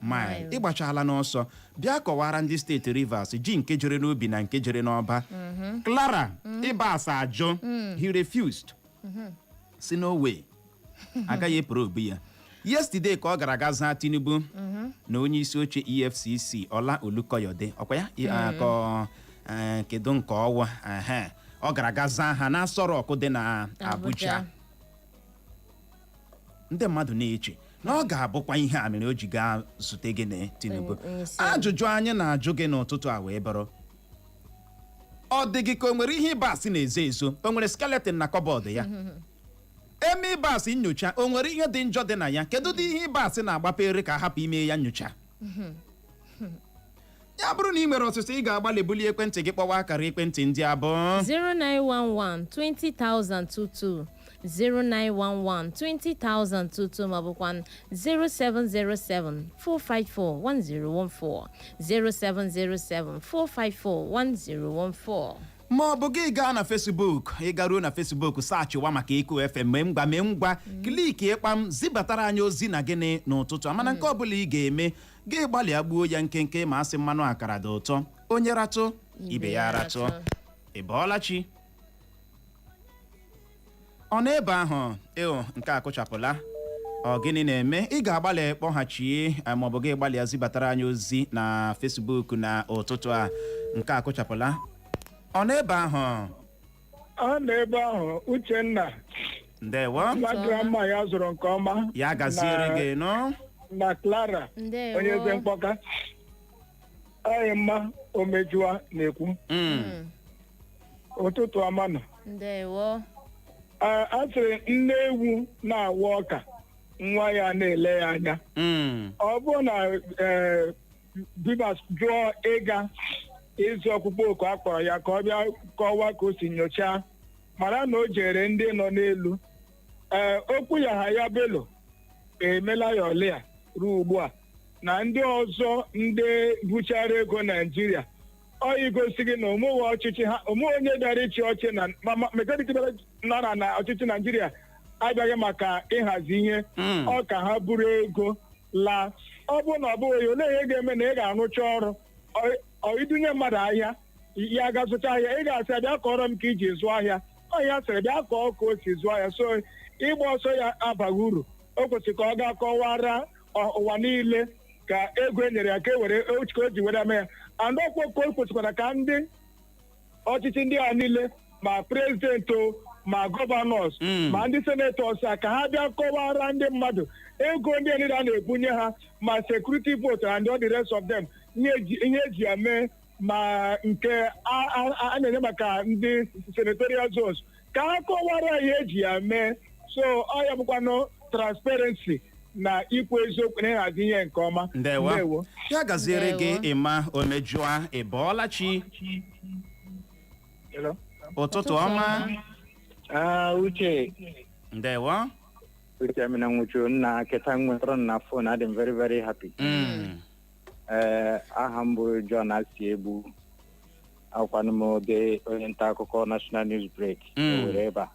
mile ịgbachala n'ọsọ bịa kọwara ndị steeti Rivers ji nke jere n'ubi na nke jere n'ọba. Clara Ibas ajụ, he refused, si no way, agaghị eprobe ya. Yesterday ka ọ gara aga zaa Tinubu na onye isi oche EFCC, Ọla Olukoyode, ọkwa ya ka kedu nke ọwa ehe, ọ gara aga zaa ha na Aso Rock dị na Abuja. Abuja. Ndị mmadụ na-eche na ọ ga-abụkwa ihe a mere o ji gaa zute gị na Tinubu. Onye isi ala. Ajụjụ anyị na-ajụ gị n'ụtụtụ a wee bụrụ, ọ dị gị ka o nwere ihe Ibas na-ezo ezo? O nwere skeleton na cupboard ya? Eme Ibas nyocha, o nwere ihe dị njọ dị na ya? Kedu dị ihe Ibas na-agbapere ka a hapụ ime ya nyocha? Ya bụrụ na ị nwere ọsịsọ, ị ga-agbalị bulie ekwentị gị kpọwa akara ekwentị ndị abụọ: 0911 20022, 0911 20022, maọbụkwa 0707 454 1014, 0707 454 1014. Ma ọ bụ gị gaa na Facebook. Ị garuo na Facebook, sachịwa maka Eko FM, mee ngwa, mee ngwa, click ịkpam, zibatara anyị ozi na gịnị n'ụtụtụ a. Mana nke ọbụla ị ga-eme, gị gbalịa gbuo ya nkenke, ma asị mmanụ akara dị ụtọ, onye ratụ ibe ya ratụ. Ị bọọla chi? Ọ n'ebe ahụ eo nke a kụchapụla. Ọ gịnị na-eme? Ị ga-agbalị kpọghachie, maọbụ gị gbalịa zibatara anyị ozi na Facebook na ụtụtụ a. Nke a kụchapụla. Ọ n'ebe ahụ? Ọ nọ ebe ahụ, Uchenna. Ndewo. Nwa grandma ya zụrụ nke ọma. Ya gaziere gị nụ. Na Clara. Ndewo. Onye eze mkpọka anyị mma omejua na-ekwu. Ụtụtụ ọma nọ. Ndewo. A sịrị nne ewu na-awa ọka, nwa ya na-ele ya anya. Ọ bụrụ na Bibas jụọ ịga ịzụ ọkpụkpọ oku a kpọrọ ya ka ọ bịa kọwaa ka o si nyochaa, mara na o jere ndị nọ n'elu. Ee, okwu Yahaya Bello emela ya ole a ruo ugbu a na ndị ọzọ ndị buchara ego Naijiria, ọ igosi gị na omewe ọchịchị ha, omewe onye bịara ịchị ọchị na majority bịara nọ na ọchịchị Naijiria abịaghị maka ịhazi ihe. Ọ ka ha buru ego laa. Ọ bụrụ na ọ bụghị ya, olee ihe ga-eme na ị ga-arụcha ọrụ ọ idunye mmadụ ahịa, ya ga zụcha ahịa, ị ga-asị ya, bịa kọrọ m ka iji zụọ ahịa? Ọ ya sịrị bịa kọọ ka o si zụọ ahịa. So ịgba ọsọ ya abaghị uru. O kwesịrị ka ọ gaa kọwara ụwa niile ka ego e nyere ya ka e were ka o ji were mee ya. And ọkwa ka o kwesịkwara ka ndị ọchịchị ndị a niile, ma president o, ma governors, ma ndị senators a, ka ha bịa kọwara ndị mmadụ ego ndị a niile a na-ebunye ha, ma security vote and all the rest of them, ihe eji ya mee, ma nke a na-enye maka ndị senatorial zones, ka ha kọwara ihe eji ya mee. So ọ ya bụkwanụ transparency na ikwu eziokwu na ịhazi ihe nke ọma. Ndewo, ya gaziere gị. Ndewo. Ịma omejụa, ị bọọla chi? Hello? Ụtụtụ ọma. Ah, Uche. Ndewo. Uche, m na nwụchu nna kịta nwetara m na phone, adị m very very happy. Ee, aha m bụ John Asiegbu, akwanụ m ode onye nta akụkọ National News Break. Were ebe a.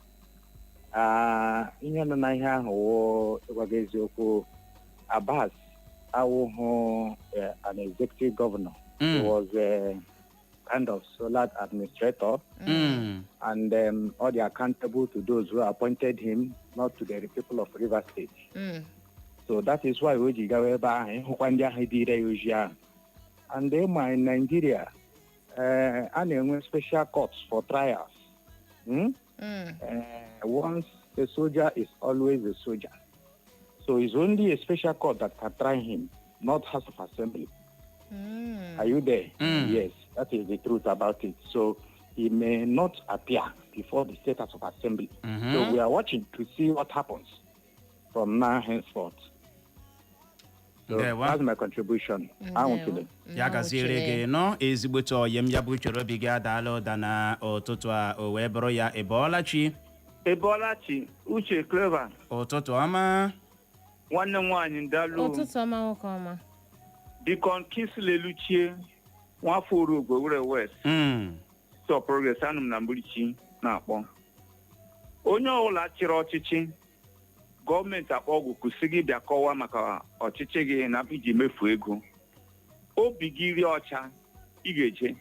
Ah, ihe nọ na ihe ahụ wụ ịgwa gị eziokwu, Abbas awụhụ an executive governor. He was a kind of solar administrator and all the accountable to those who appointed him, not to the people of Rivers State. So that is why o ji gawa ebe ahụ ịhụkwa ndị ahụ dị ire ya ozi ahụ. And ịma in Nigeria, a na-enwe special courts for trials. Once a soldier is always a soldier. So it's only a special court that can try him, not House of Assembly. Are you there? Yes, that is the truth about it. So he may not appear before the State House of Assembly. So we are watching to see what happens from now henceforth. So Ndewo. that's my contribution. Anwụchile. Ya gaziere gị nọ, ezigbote ọyị m. Ya bụ uchere obi gị adaala ụda na ụtụtụ a, o wee bụrụ ya. Ị bọọla chi? Ebolachi, Uche, Clever. Ụtụtụ ọma. Nwanne m nwaanyị, ndalụ. Ụtụtụ ọma, nwoke ọma. Deacon Kingsley Eluchie, nwafọ Orogwe Were West. So progress anụ m na mgburichi na-akpọ onye ọbụla chịrị ọchịchị gọọmenti akpọ ọgwụ kwụsị gị bịa kọwaa maka ọchịchị gị na iji mefu ego. Obi gị rie ọcha, ị ga-eje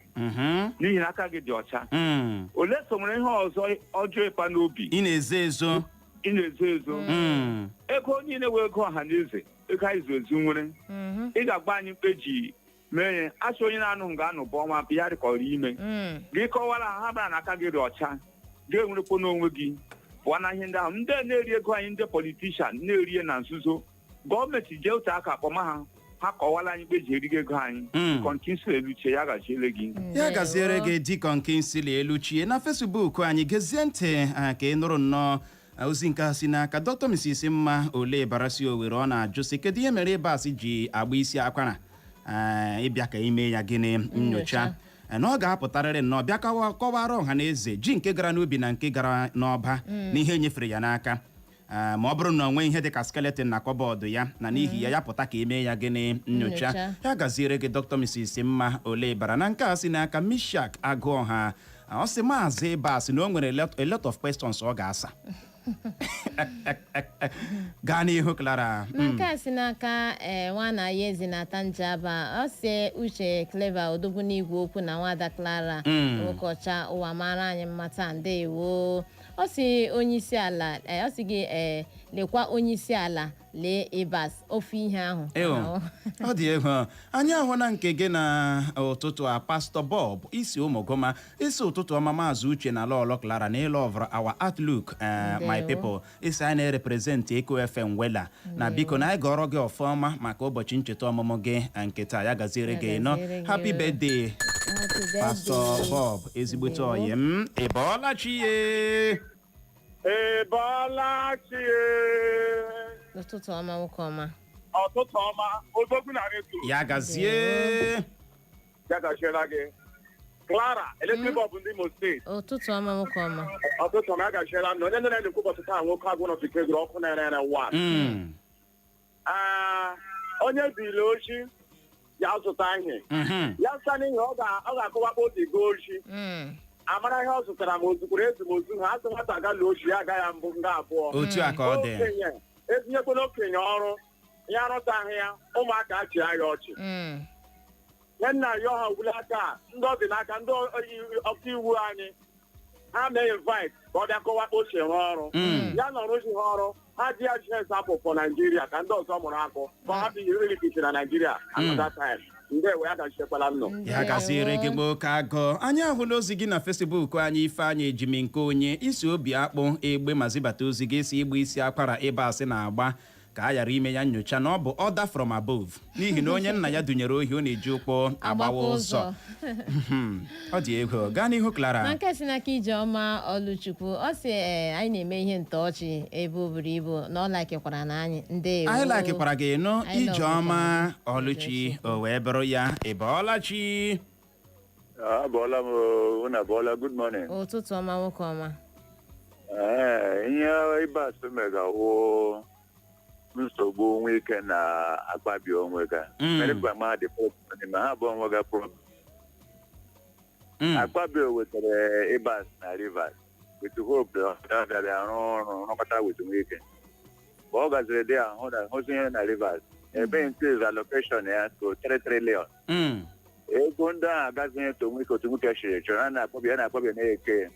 n'ihi na aka gị dị ọcha. Ole so nwere ihe ọzọ ọjọọ ịkpa n'obi? Ị na-ezo ezo. Ị na-ezo ezo. Ego niile wee ego ọha na eze, ego anyị zu ezu nwere. Ị ga-agba anyị mkpeji mee ya achọ onye na-anụ ga-anụ bụ ọnwa ya dịkọrọ ime. Gị kọwara ha, ha bara na aka gị dị ọcha, gị enwerekwa n'onwe gị pụọ na ihe ndị ahụ ndị na-eri ego anyị, ndị politician na-eri na nzuzo. Gọọmenti jee otu aka akpọma ha, ha kọwara anyị mkpeji erigo ego anyị. Kọntinsi Eluche, ya gaziele gị. Ya gaziere gị, Deacon Kingsley Eluchie. Na Facebook anyị, gezie ntị ka ị nụrụ nnọọ ozi nke a si n'aka Dr. Mrs. Mma Ole Barasi Owere. Ọ na-ajụ sị, kedu ihe mere Ibas ji agba isi akwara ịbịa ka ime ya gịnị? Nyocha. Na ọ ga-apụtarịrị nnọọ bịa kọwara ọha na eze ji nke gara n'ubi na nke gara n'ọba na ihe nyefere ya n'aka. Ma ọ bụrụ na o nwee ihe dị ka skeleton na cupboard ya, na n'ihi ya, ya pụta ka eme ya gịnị? Nyocha. Nyocha. Ya gaziere gị, Dr. Mrs. Mma Ole Bara. Na nke a si n'aka Mishak Agụọha, ọ sị Maazị Ibas na o nwere a lot of questions ọ ga-asa. Gaa n'ihu, Clara. Na nke a si n'aka ee nwana ya ezi na-ata njaba, ọ si Uche, Clever, odogwu n'igwe okwu na nwada Clara, nwoke ọcha ụwa mara anyị mma taa, ndewo. Ọ si onye isi ala ọ sị gị lekwa onye isi ala, lee Ibas, ofu ihe ahụ. Ewo, ọ dị egwu. Anyị ahụla nke gị na ụtụtụ a. Pastọ Bob isi ụmụgoma isi, ụtụtụ ọma, Maazị Uche na Lọlọ Clara na ịlọ of our outlook, my Ndewo. people. Isi anyị na-represent Eko FM wela na biko na anyị gọrọ gị ọfọma maka ụbọchị ncheta ọmụmụ gị nke taa. Ya gaziere gị nọ. Gaziere gị. Happy birthday. Happy birthday. Pastọ Bob, ezigbote ọyị m, ị bọọla chi ye? Ị bọọla chi? Ụtụtụ ọma, nwoke ọma. Ọtụtụ ọma, odogwu na redio. Ya gazie. Ya gachiela gị, Clara eletrik bọbụ ndị Imo Steeti. Ụtụtụ ọma, nwoke ọma. Ọtụtụ ọma, ya gachiela m na onye nere na-ekwu ụbọchị taa, nwoke agwụ nọ fikegoro ọkụ na-ere ere wa. Onye ziri ochi ya zụta ihe ya zụta n'ihi ọ ga-akọwakpa otu go ochi amara ihe ọ zụtara, ma o zukwara ezu, ma ozu ha asị nwata ga lụọ ochi ya aga ya mbụ nga abụọ. Otu a ka ọ dị. Okenye etinyekwala okenye ọrụ ya arụtaghị ya, ụmụaka achịa ya ọchị. Nye nna ya ọha ugwula aka ndị ọ dị n'aka, ndị ọka iwu anyị, ha mee invite ka ọ bịa kọwa ka o si rụọ ọrụ. Ya nọrọ ozi ha ọrụ ha ji ya ji example for Nigeria, ka ndị ọzọ mụrụ akụ ka ọ hapụ iripiti na Nigeria another time. Ndewo, ya gachikwala nnọ. Ya gaziere gị, nwoke agụ. Anyị ahụla ozi gị na Facebook anyị. Ifeanyị Ejimi nke onye isi obi akpụ egbe ma zibata ozi gị, isi igba isi akwara ịba asị na-agba ka a ghara ime ya nyocha na ọ bụ order from above, n'ihi na onye nna ya dunyere ohi, ọ na-eji ụkwụ agbawa ụzọ. Ọ dị egwu. Gaa n'ihu, Clara. Na nke si n'aka Ijeọma Ọlụchukwu, ọ sị ee, anyị na-eme ihe ntọọchị ebe o buru ibu, na ọ likekwara na anyị. Ndewo. Anyị likekwara gị nụ. Anyị Ijeọma likekwara. Ọlụchi, o wee bụrụ ya. Ị bọọla chi? Abọọla m, unu abọọla? Good morning. Ụtụtụ ọma, nwoke ọma. Ee, ihe Ibas megawo nsogbu Nwike na Akpabio onwe ga. Merikwa ma dị problem ma ha abụọ onwe ga problem. Akpabio wetara Ibas na Rivers with hope na ọ bịara arụ ọrụ rụkọta with Nwike. Mgbe ọ gaziri dị ahụ na hụzi ihe na Rivers ebe increase allocation ya to 3 trillion. Ego ndị ahụ agazighị to Nwike otu Nwike siri chọrọ. Ha na-akpọbi ya, na-akpọbi na-eke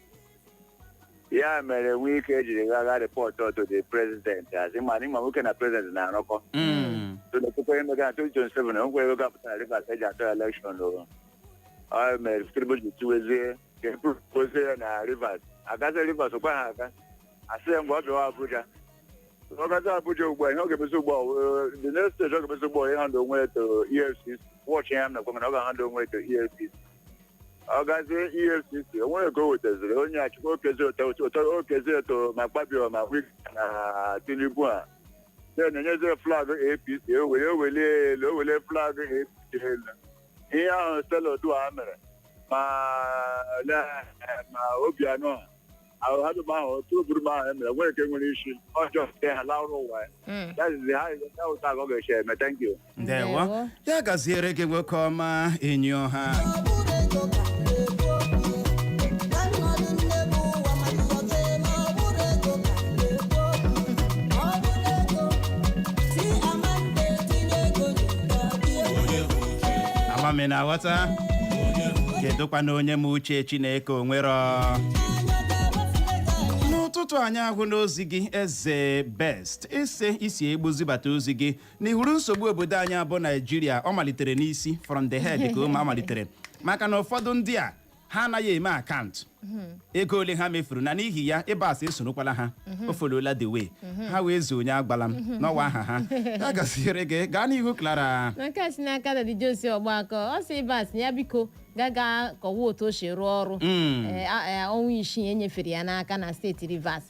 ya mere Nwike jiri gagha report to the president, asị ma ịma nwoke na president na-arụkọ. So na ekwekwe emega na 2027, o nwere ego gapụta na Rivers eji atọ election. O ọ mere Tinubu ji tiwezie ka e propose ya na Rivers agazi Rivers, okwe ha aga, asị ya mgbe ọ bịawa Abuja. Ọ gazi Abuja ugbu a, ihe ọ ga-emezi ugbu a, the next stage ọ ga-emezi ugbu a, ịhand onwe to EFCC. Watch ya, m na-ekwe mana ọ ga-ahand onwe to EFCC. Ọ gazie EFCC, onwere ka o wetaziri onye achịkwa okezi ụtọ okezi eto ma Kpabio ma Wike na Tinubu a, then enyezie flag APC, o were owelie elu, o wele flag APC elu. Ihe ahụ Stella Odua mere ma ma Obianọ ahụ ha dum ahụ otu oburu m ahụ emere nwere nke nwere isi ọjọọ nke ha larụ ụwa ya. That is how that was how ọ ga-esi eme. Thank you. Ndewo. Ndewo. Ya gaziere gị, nwoke ọma, enyi ọha. Amami na aghọta kedụkwana onye ma uche Chineke o nwere n'ụtụtụ anyị ahụ n'ozi gị. Eze Best ise isi egbuzibata ozi gị n'ihuru nsogbu obodo anyị abụ Naijiria. Ọ malitere n'isi, from the head ka ụmụ amalitere, maka na ụfọdụ ndị a ha anaghị eme account ego ole ha mefuru, na n'ihi ya ịbas esorokwala ha o folola the way ha wee zuo onye agbala m n'ọwa aha ha. Ya gaziere gị, gaa n'ihu, Clara. Na nke a si n'aka Daddy Josi Ọgbakọ, ọ sị Ibas ya biko gaga kọwa otu o si rụọ ọrụ ọnwa 6 e nyefere ya n'aka na steeti Rivers,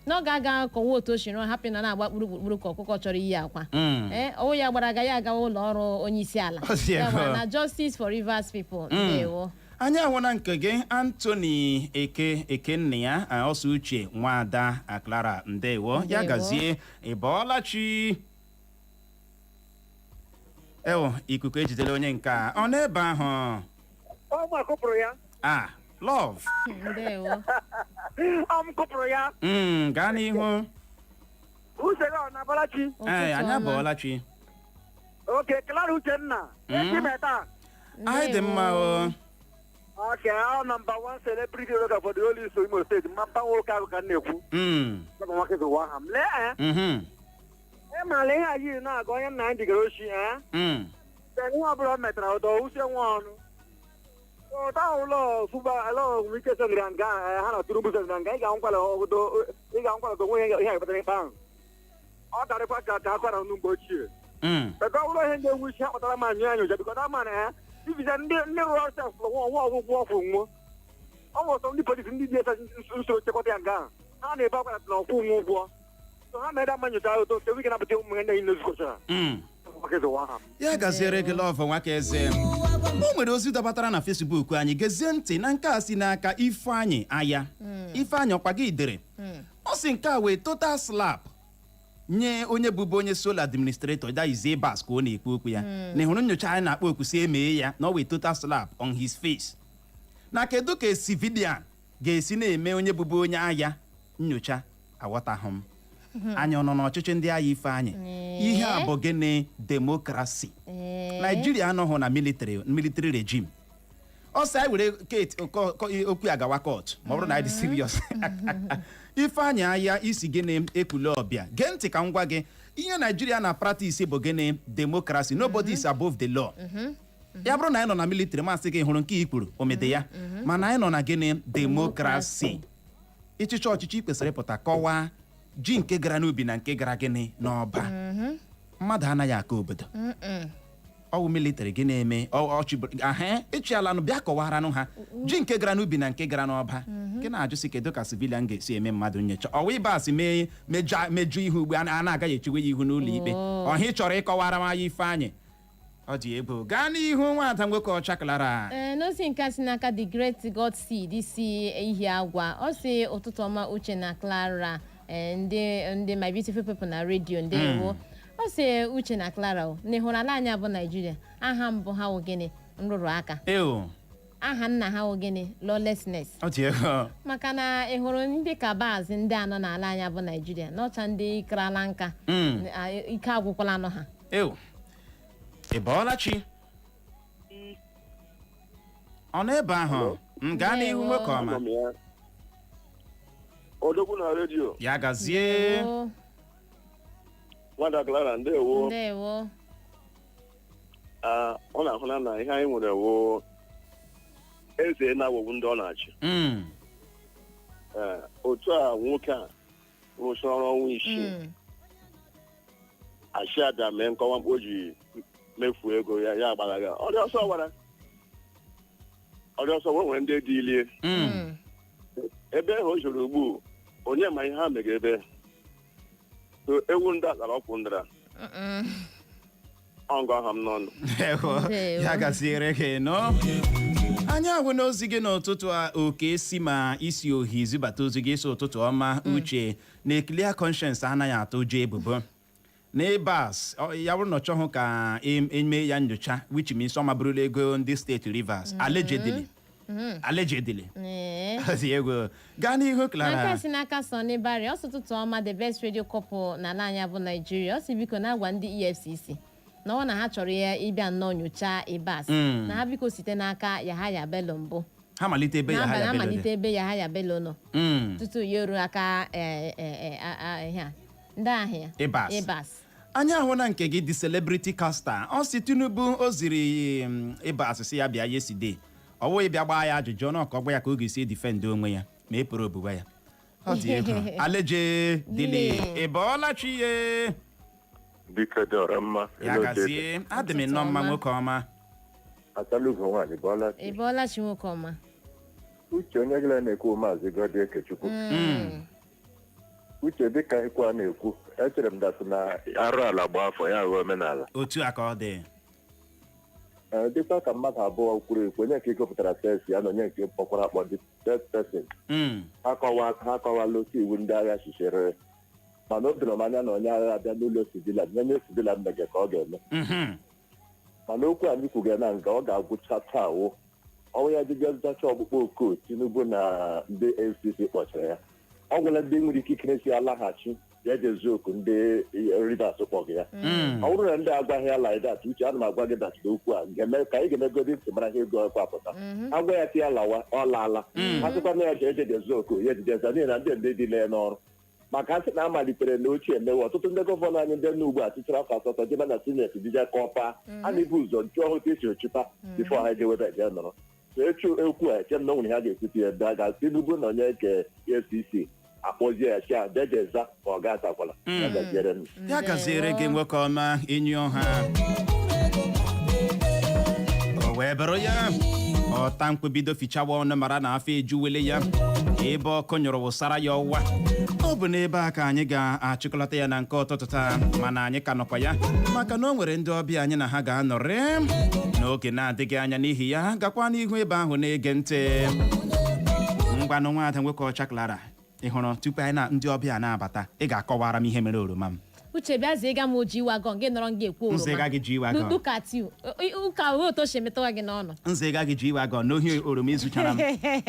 na ọ ga-aga kọwa otu o si rụọ, hapụ na na-agba kpụrụkpụrụ ka ọkụkọ chọrọ iyi akwa. Ee, ọwụ ya gbara aga ya agawa ụlọ ọrụ onye isi ala. Ọ sị Ya ego. gwara na justice for Rivers people. Ndewo. Anyị ahụla nke gị, Anthony Eke Ekenna ya ọsọ uche nwada Clara, ndewo ya. Ndewo. Gazie, ị bọọla chi. Ewo, ikuku ejidela onye nke a ọ n'ebe ahụ. Ọ ma kụpụrụ ya. A love. Ndewo. Ọ m kụpụrụ ya. Gaa n'ihu. Uche gị ọ na-abalachi? Ee, anyị Ụtụtụ ọma. abọọla chi. Oke Clara, Uchenna, echi meta. Anyị dị mma o. Oke, ọ number one celebrity roga for the whole Iso Imo Steeti, mmapa nwoke ahụ ka m na-ekwu. Sọgọ nwoke bụ nwa ha m lee. Ị maara ihe anyị na-aga onye nna anyị digara oshi Then ihe ọbụla o metara ụdọ uche nwa ọnụ ụta ụlọ fụba ala Wike sendịrị nga ha na Tinubu sendịrị nga, ị ga-ankwala obodo, ị ga-ankwala onwe ihe ihe kpatara ikpe ahụ. Ọ darịkwa ka akwara ọnụ mgbe ochie. Beka ọ bụrụ ihe na-enwe isi ha kpatara ma anyụ anya bikọ da mana ya ibiza ndị rụrụ ọrụ sef nwa nwa ọgwụgwọ ọkwụ nwụọ. Ọ nwere sọ ndị polisi, ndị DSS nso chekwata ya nga ahụ ha na-ebe akwara na ọkwụ nwa ụgwọ, so ha mere ama nyocha ụtọ nke wike napụta ụmụ ihe ndị anyị na-ezukọchara. Ya gaziere gị, Love Nwaka Eze. O nwere ozi dabatara na Facebook anyị. Gezie ntị na nke a si n'aka Ifeanyị Aya. Ifeanyị ọkwa gị dere, ọ sị nke a wee total slap nye onye bụbu onye sole administrator, that is Ibas ka ọ na-ekwu okwu ya, na ịhụrụ nyocha anyị na-akpọ oku si emee ya, na ọ wee total slap on his face. Na kedu ka civilian ga-esi na-eme onye bụbu onye agha nyocha? Aghọtaghị m. Anyị ọ nọ n'ọchịchị ndị agha? Ifeanyị, ihe a bụ gịnị? Democracy. Naijiria anọghị na military regime. Ọ sị anyị were kate okwu agawa court ma ọ bụrụ na anyị dị serious. Ifeanyị Aya isi gịnị ekwule ọbịa? Gee ntị ka m gwa gị ihe Naijiria na practice bụ gịnị? Democracy. Nobody is above the law. Ya bụrụ na anyị nọ na military, masị gị hụrụ nke i kwuru omede ya, mana anyị nọ na gịnị? Democracy. Ịchịchị ọchịchị kwesịrị ịpụta kọwaa ji nke gara n'ubi na nke gara gịnị n'ọba. Mmadụ anaghị aka obodo. Ọwụ military gị na-eme ọchị ahụ ịchịalanụ, bịa kọwaranụ ha ji nke gara n'ubi na nke gara n'ọba. Gị na-ajụsị kedu ka civilian ga-esi eme mmadụ nyocha? Ọwa ịbasị mee mejọ ihu ugbu a na-agaghị echiwe ya ihu n'ụlọ ikpe. Ọha ị chọrọ ịkọwara m anya, Ifeanyị, ọ dị egwu. Gaa n'ihu, nwaada nwoke ọcha Clara. Ee, n'ozi nke a si n'aka The Great God Seed si ihi agwa, ọ si ụtụtụ ọma, Uche na Clara, ee, ndị my beautiful people na redio, ndewo. Ọ si Uche na Clara, o na ịhụrụ ala anyị bụ Naijiria, aha mbụ ha wụ gịnị? Nrụrụ aka. Ew. Aha nna ha wụ gịnị? Lawlessness. Ọ dị egwu. Maka na ị hụrụ ndị kabaz ndị anọ n'ala anyị bụ Naijiria n'ọcha, ndị karala nka, ike agwụkwala anụ ha. Ew, ị bọọla chi? Ọ nọ ebe ahụ m. Gaa n'ihu, nwoke ọma. Anọ m ya. Odogwu na redio. Ya gazie. Ndewo. Nwada Clara, ndewo. Ndewo. Ah, ọ na-ahụna na ihe anyị nwere wo eze na-awọgbu ndị ọ na-achị. Ee, otu a nwoke a rụchara ọrụ ọnwa 6. Achị abịa mee nkọwa mkpa o ji mefuo ego ya, ya agbalaga. Ọ dị ọsọ wara, ọ dị ọsọ wee nwere ndị dị ilie ebe ahụ o juru ugbu. Onye ma ihe ha mega ebe so ewu ndị a tara ọkwụ ndara ọngụ aha m n'ọnụ. Ewo, Ndewo. Ya gaziere gị nọ. Anyị ahụ n'ozi gị n'ụtụtụ a. Oke si ma isi ohi zibata ozi gị, isi ụtụtụ ọma. Uche na clear conscience anaghị atụ ụjọ ebubo na Ibas ya bụrụ na ọ chọghị ka eme ya nyocha, which means ọ maburula ego ndị steeti Rivers, allegedly, allegedly. Ee. Ozi egwu gaa n'ihu, Clara. N'aka si n'aka Sọnị Barry, ọ sị, ụtụtụ ọma, the best radio couple n'ala anyị bụ Naijiria. Ọ sị, biko na-agwa ndị EFCC na ọ na ha chọrọ ya ịbịa nnọọ nyochaa Ibas, na ha biko site n'aka Yahaya Bello mbụ. Ha malite ebe ya ha n'abalị ya Bello dị. amalite ebe Yahaya Bello nọ tutu ya eru aka ihe a, ndị ahịa Ibas. Ibas. Anyị ahụ na nke gị, the celebrity caster. Ọ si Tinubu o ziri Ibas sị ya bịa yesterday, ọ wụghị bịa gbaa ya ajụjụ ọnụ, ka ọ gwa ya ka ọ ga-esi defend onwe ya ma e pụrụ obuba ya. Ọ dị egwu. Aleje dịlị, ị bọọla chi ye. Biko, dọrọ mma. Ya gazie, adị m nnọọ mma, nwoke ọma. Atalugo nwaanyị, bọọla. Ị bọọla chi, nwoke ọma. Uche, onye gịla na-ekwu, Maazị Godi Ekechukwu. Uche, dịka ikwu a na-ekwu, echere m that na arụ ala gba afọ ya ghọọ omenala. Otu a ka ọ dị. Ee, dịkwa ka mmadụ abụọ kwuru ekwu, onye nke gụpụtara test ya na onye nke kpọkwara akpọ, the third person, ha akọwala otu iwu ndị agha chichere, mana o doro m anya na onye agha abịa n'ụlọ civilian, onye civilian mege ka ọ ga-eme. Mana okwu anyị kwugara na nga ọ ga-agwụcha taa wụ ọnwụ ya dịbịa zacha ọkpụkpọ oku Tinubu na ndị ACC kpọchara ya. Ọ gwụla ndị nwere ikikere si alaghachi ya jezu oku ndị Rivers kpọgị ya. Ọ bụrụ na ndị agwaghị ya like that, Uche, ana m agwa gị that okwu a ga-eme ka anyị ga-emegodi ntị mara ihe ego ọkwa apụta. Agwa ya si ya lawa, ọ laala. Ha sịkwa na ya ji eje jezu oku ya ejijeza, n'ihi na ndị ndị dị lee n'ọrụ maka asị na amalitere na ochie emewe ọtụtụ ndị gọvanọ anyị ndị nọ ugbu a tụchara afọ 8 jebe na senate dije kọpa a na-ebu ụzọ jụọ otu esi ochịpa before ha ejewebe eje nọrọ. So echu ekwu a, eche m na o nwere ha ga-ekwute ya ebe ga Tinubu na onye nke ACC akpọzie ya chi a dejeza ka ọ ga-atakwala ya. Gaziere m. Ya gaziere gị, nwoke ọma. Enyi ọha o wee bụrụ ya ọta mkpebido fichawa ọnụ mara na afọ ejuwele ya ebe ọkụ nyụrụ wụsara ya ọwa. Ọ bụ n'ebe a ka anyị ga-achịkọlata ya na nke ụtụtụ taa, mana anyị ka nọkwa ya maka na o nwere ndị ọbịa anyị na ha ga-anọrị n'oge na-adịghị anya. N'ihi ya, gakwa n'ihu ebe ahụ na-ege ntị. Ngwanụ, nwaada nwoke ọcha Clara, ị hụrụ, tupu anyị na ndị ọbịa na-abata, ị ga-akọwara m ihe mere oroma m. Uche, bịa zie ga m oji wagon gị nọrọ nga ekwu oroma. Nzega gị ji wagon. Look at you. Ụka wee otu o si emetụwa gị n'ọnụ. Nzega gị ji wagon n'ohi oroma izuchara m,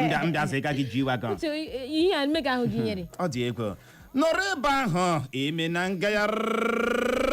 mbịa mbịa zega gị ji wagon. Uche, ihe a mmega ahụ gị nyere. Ọ dị egwu. Nọrọ ebe ahụ eme na ngagharị.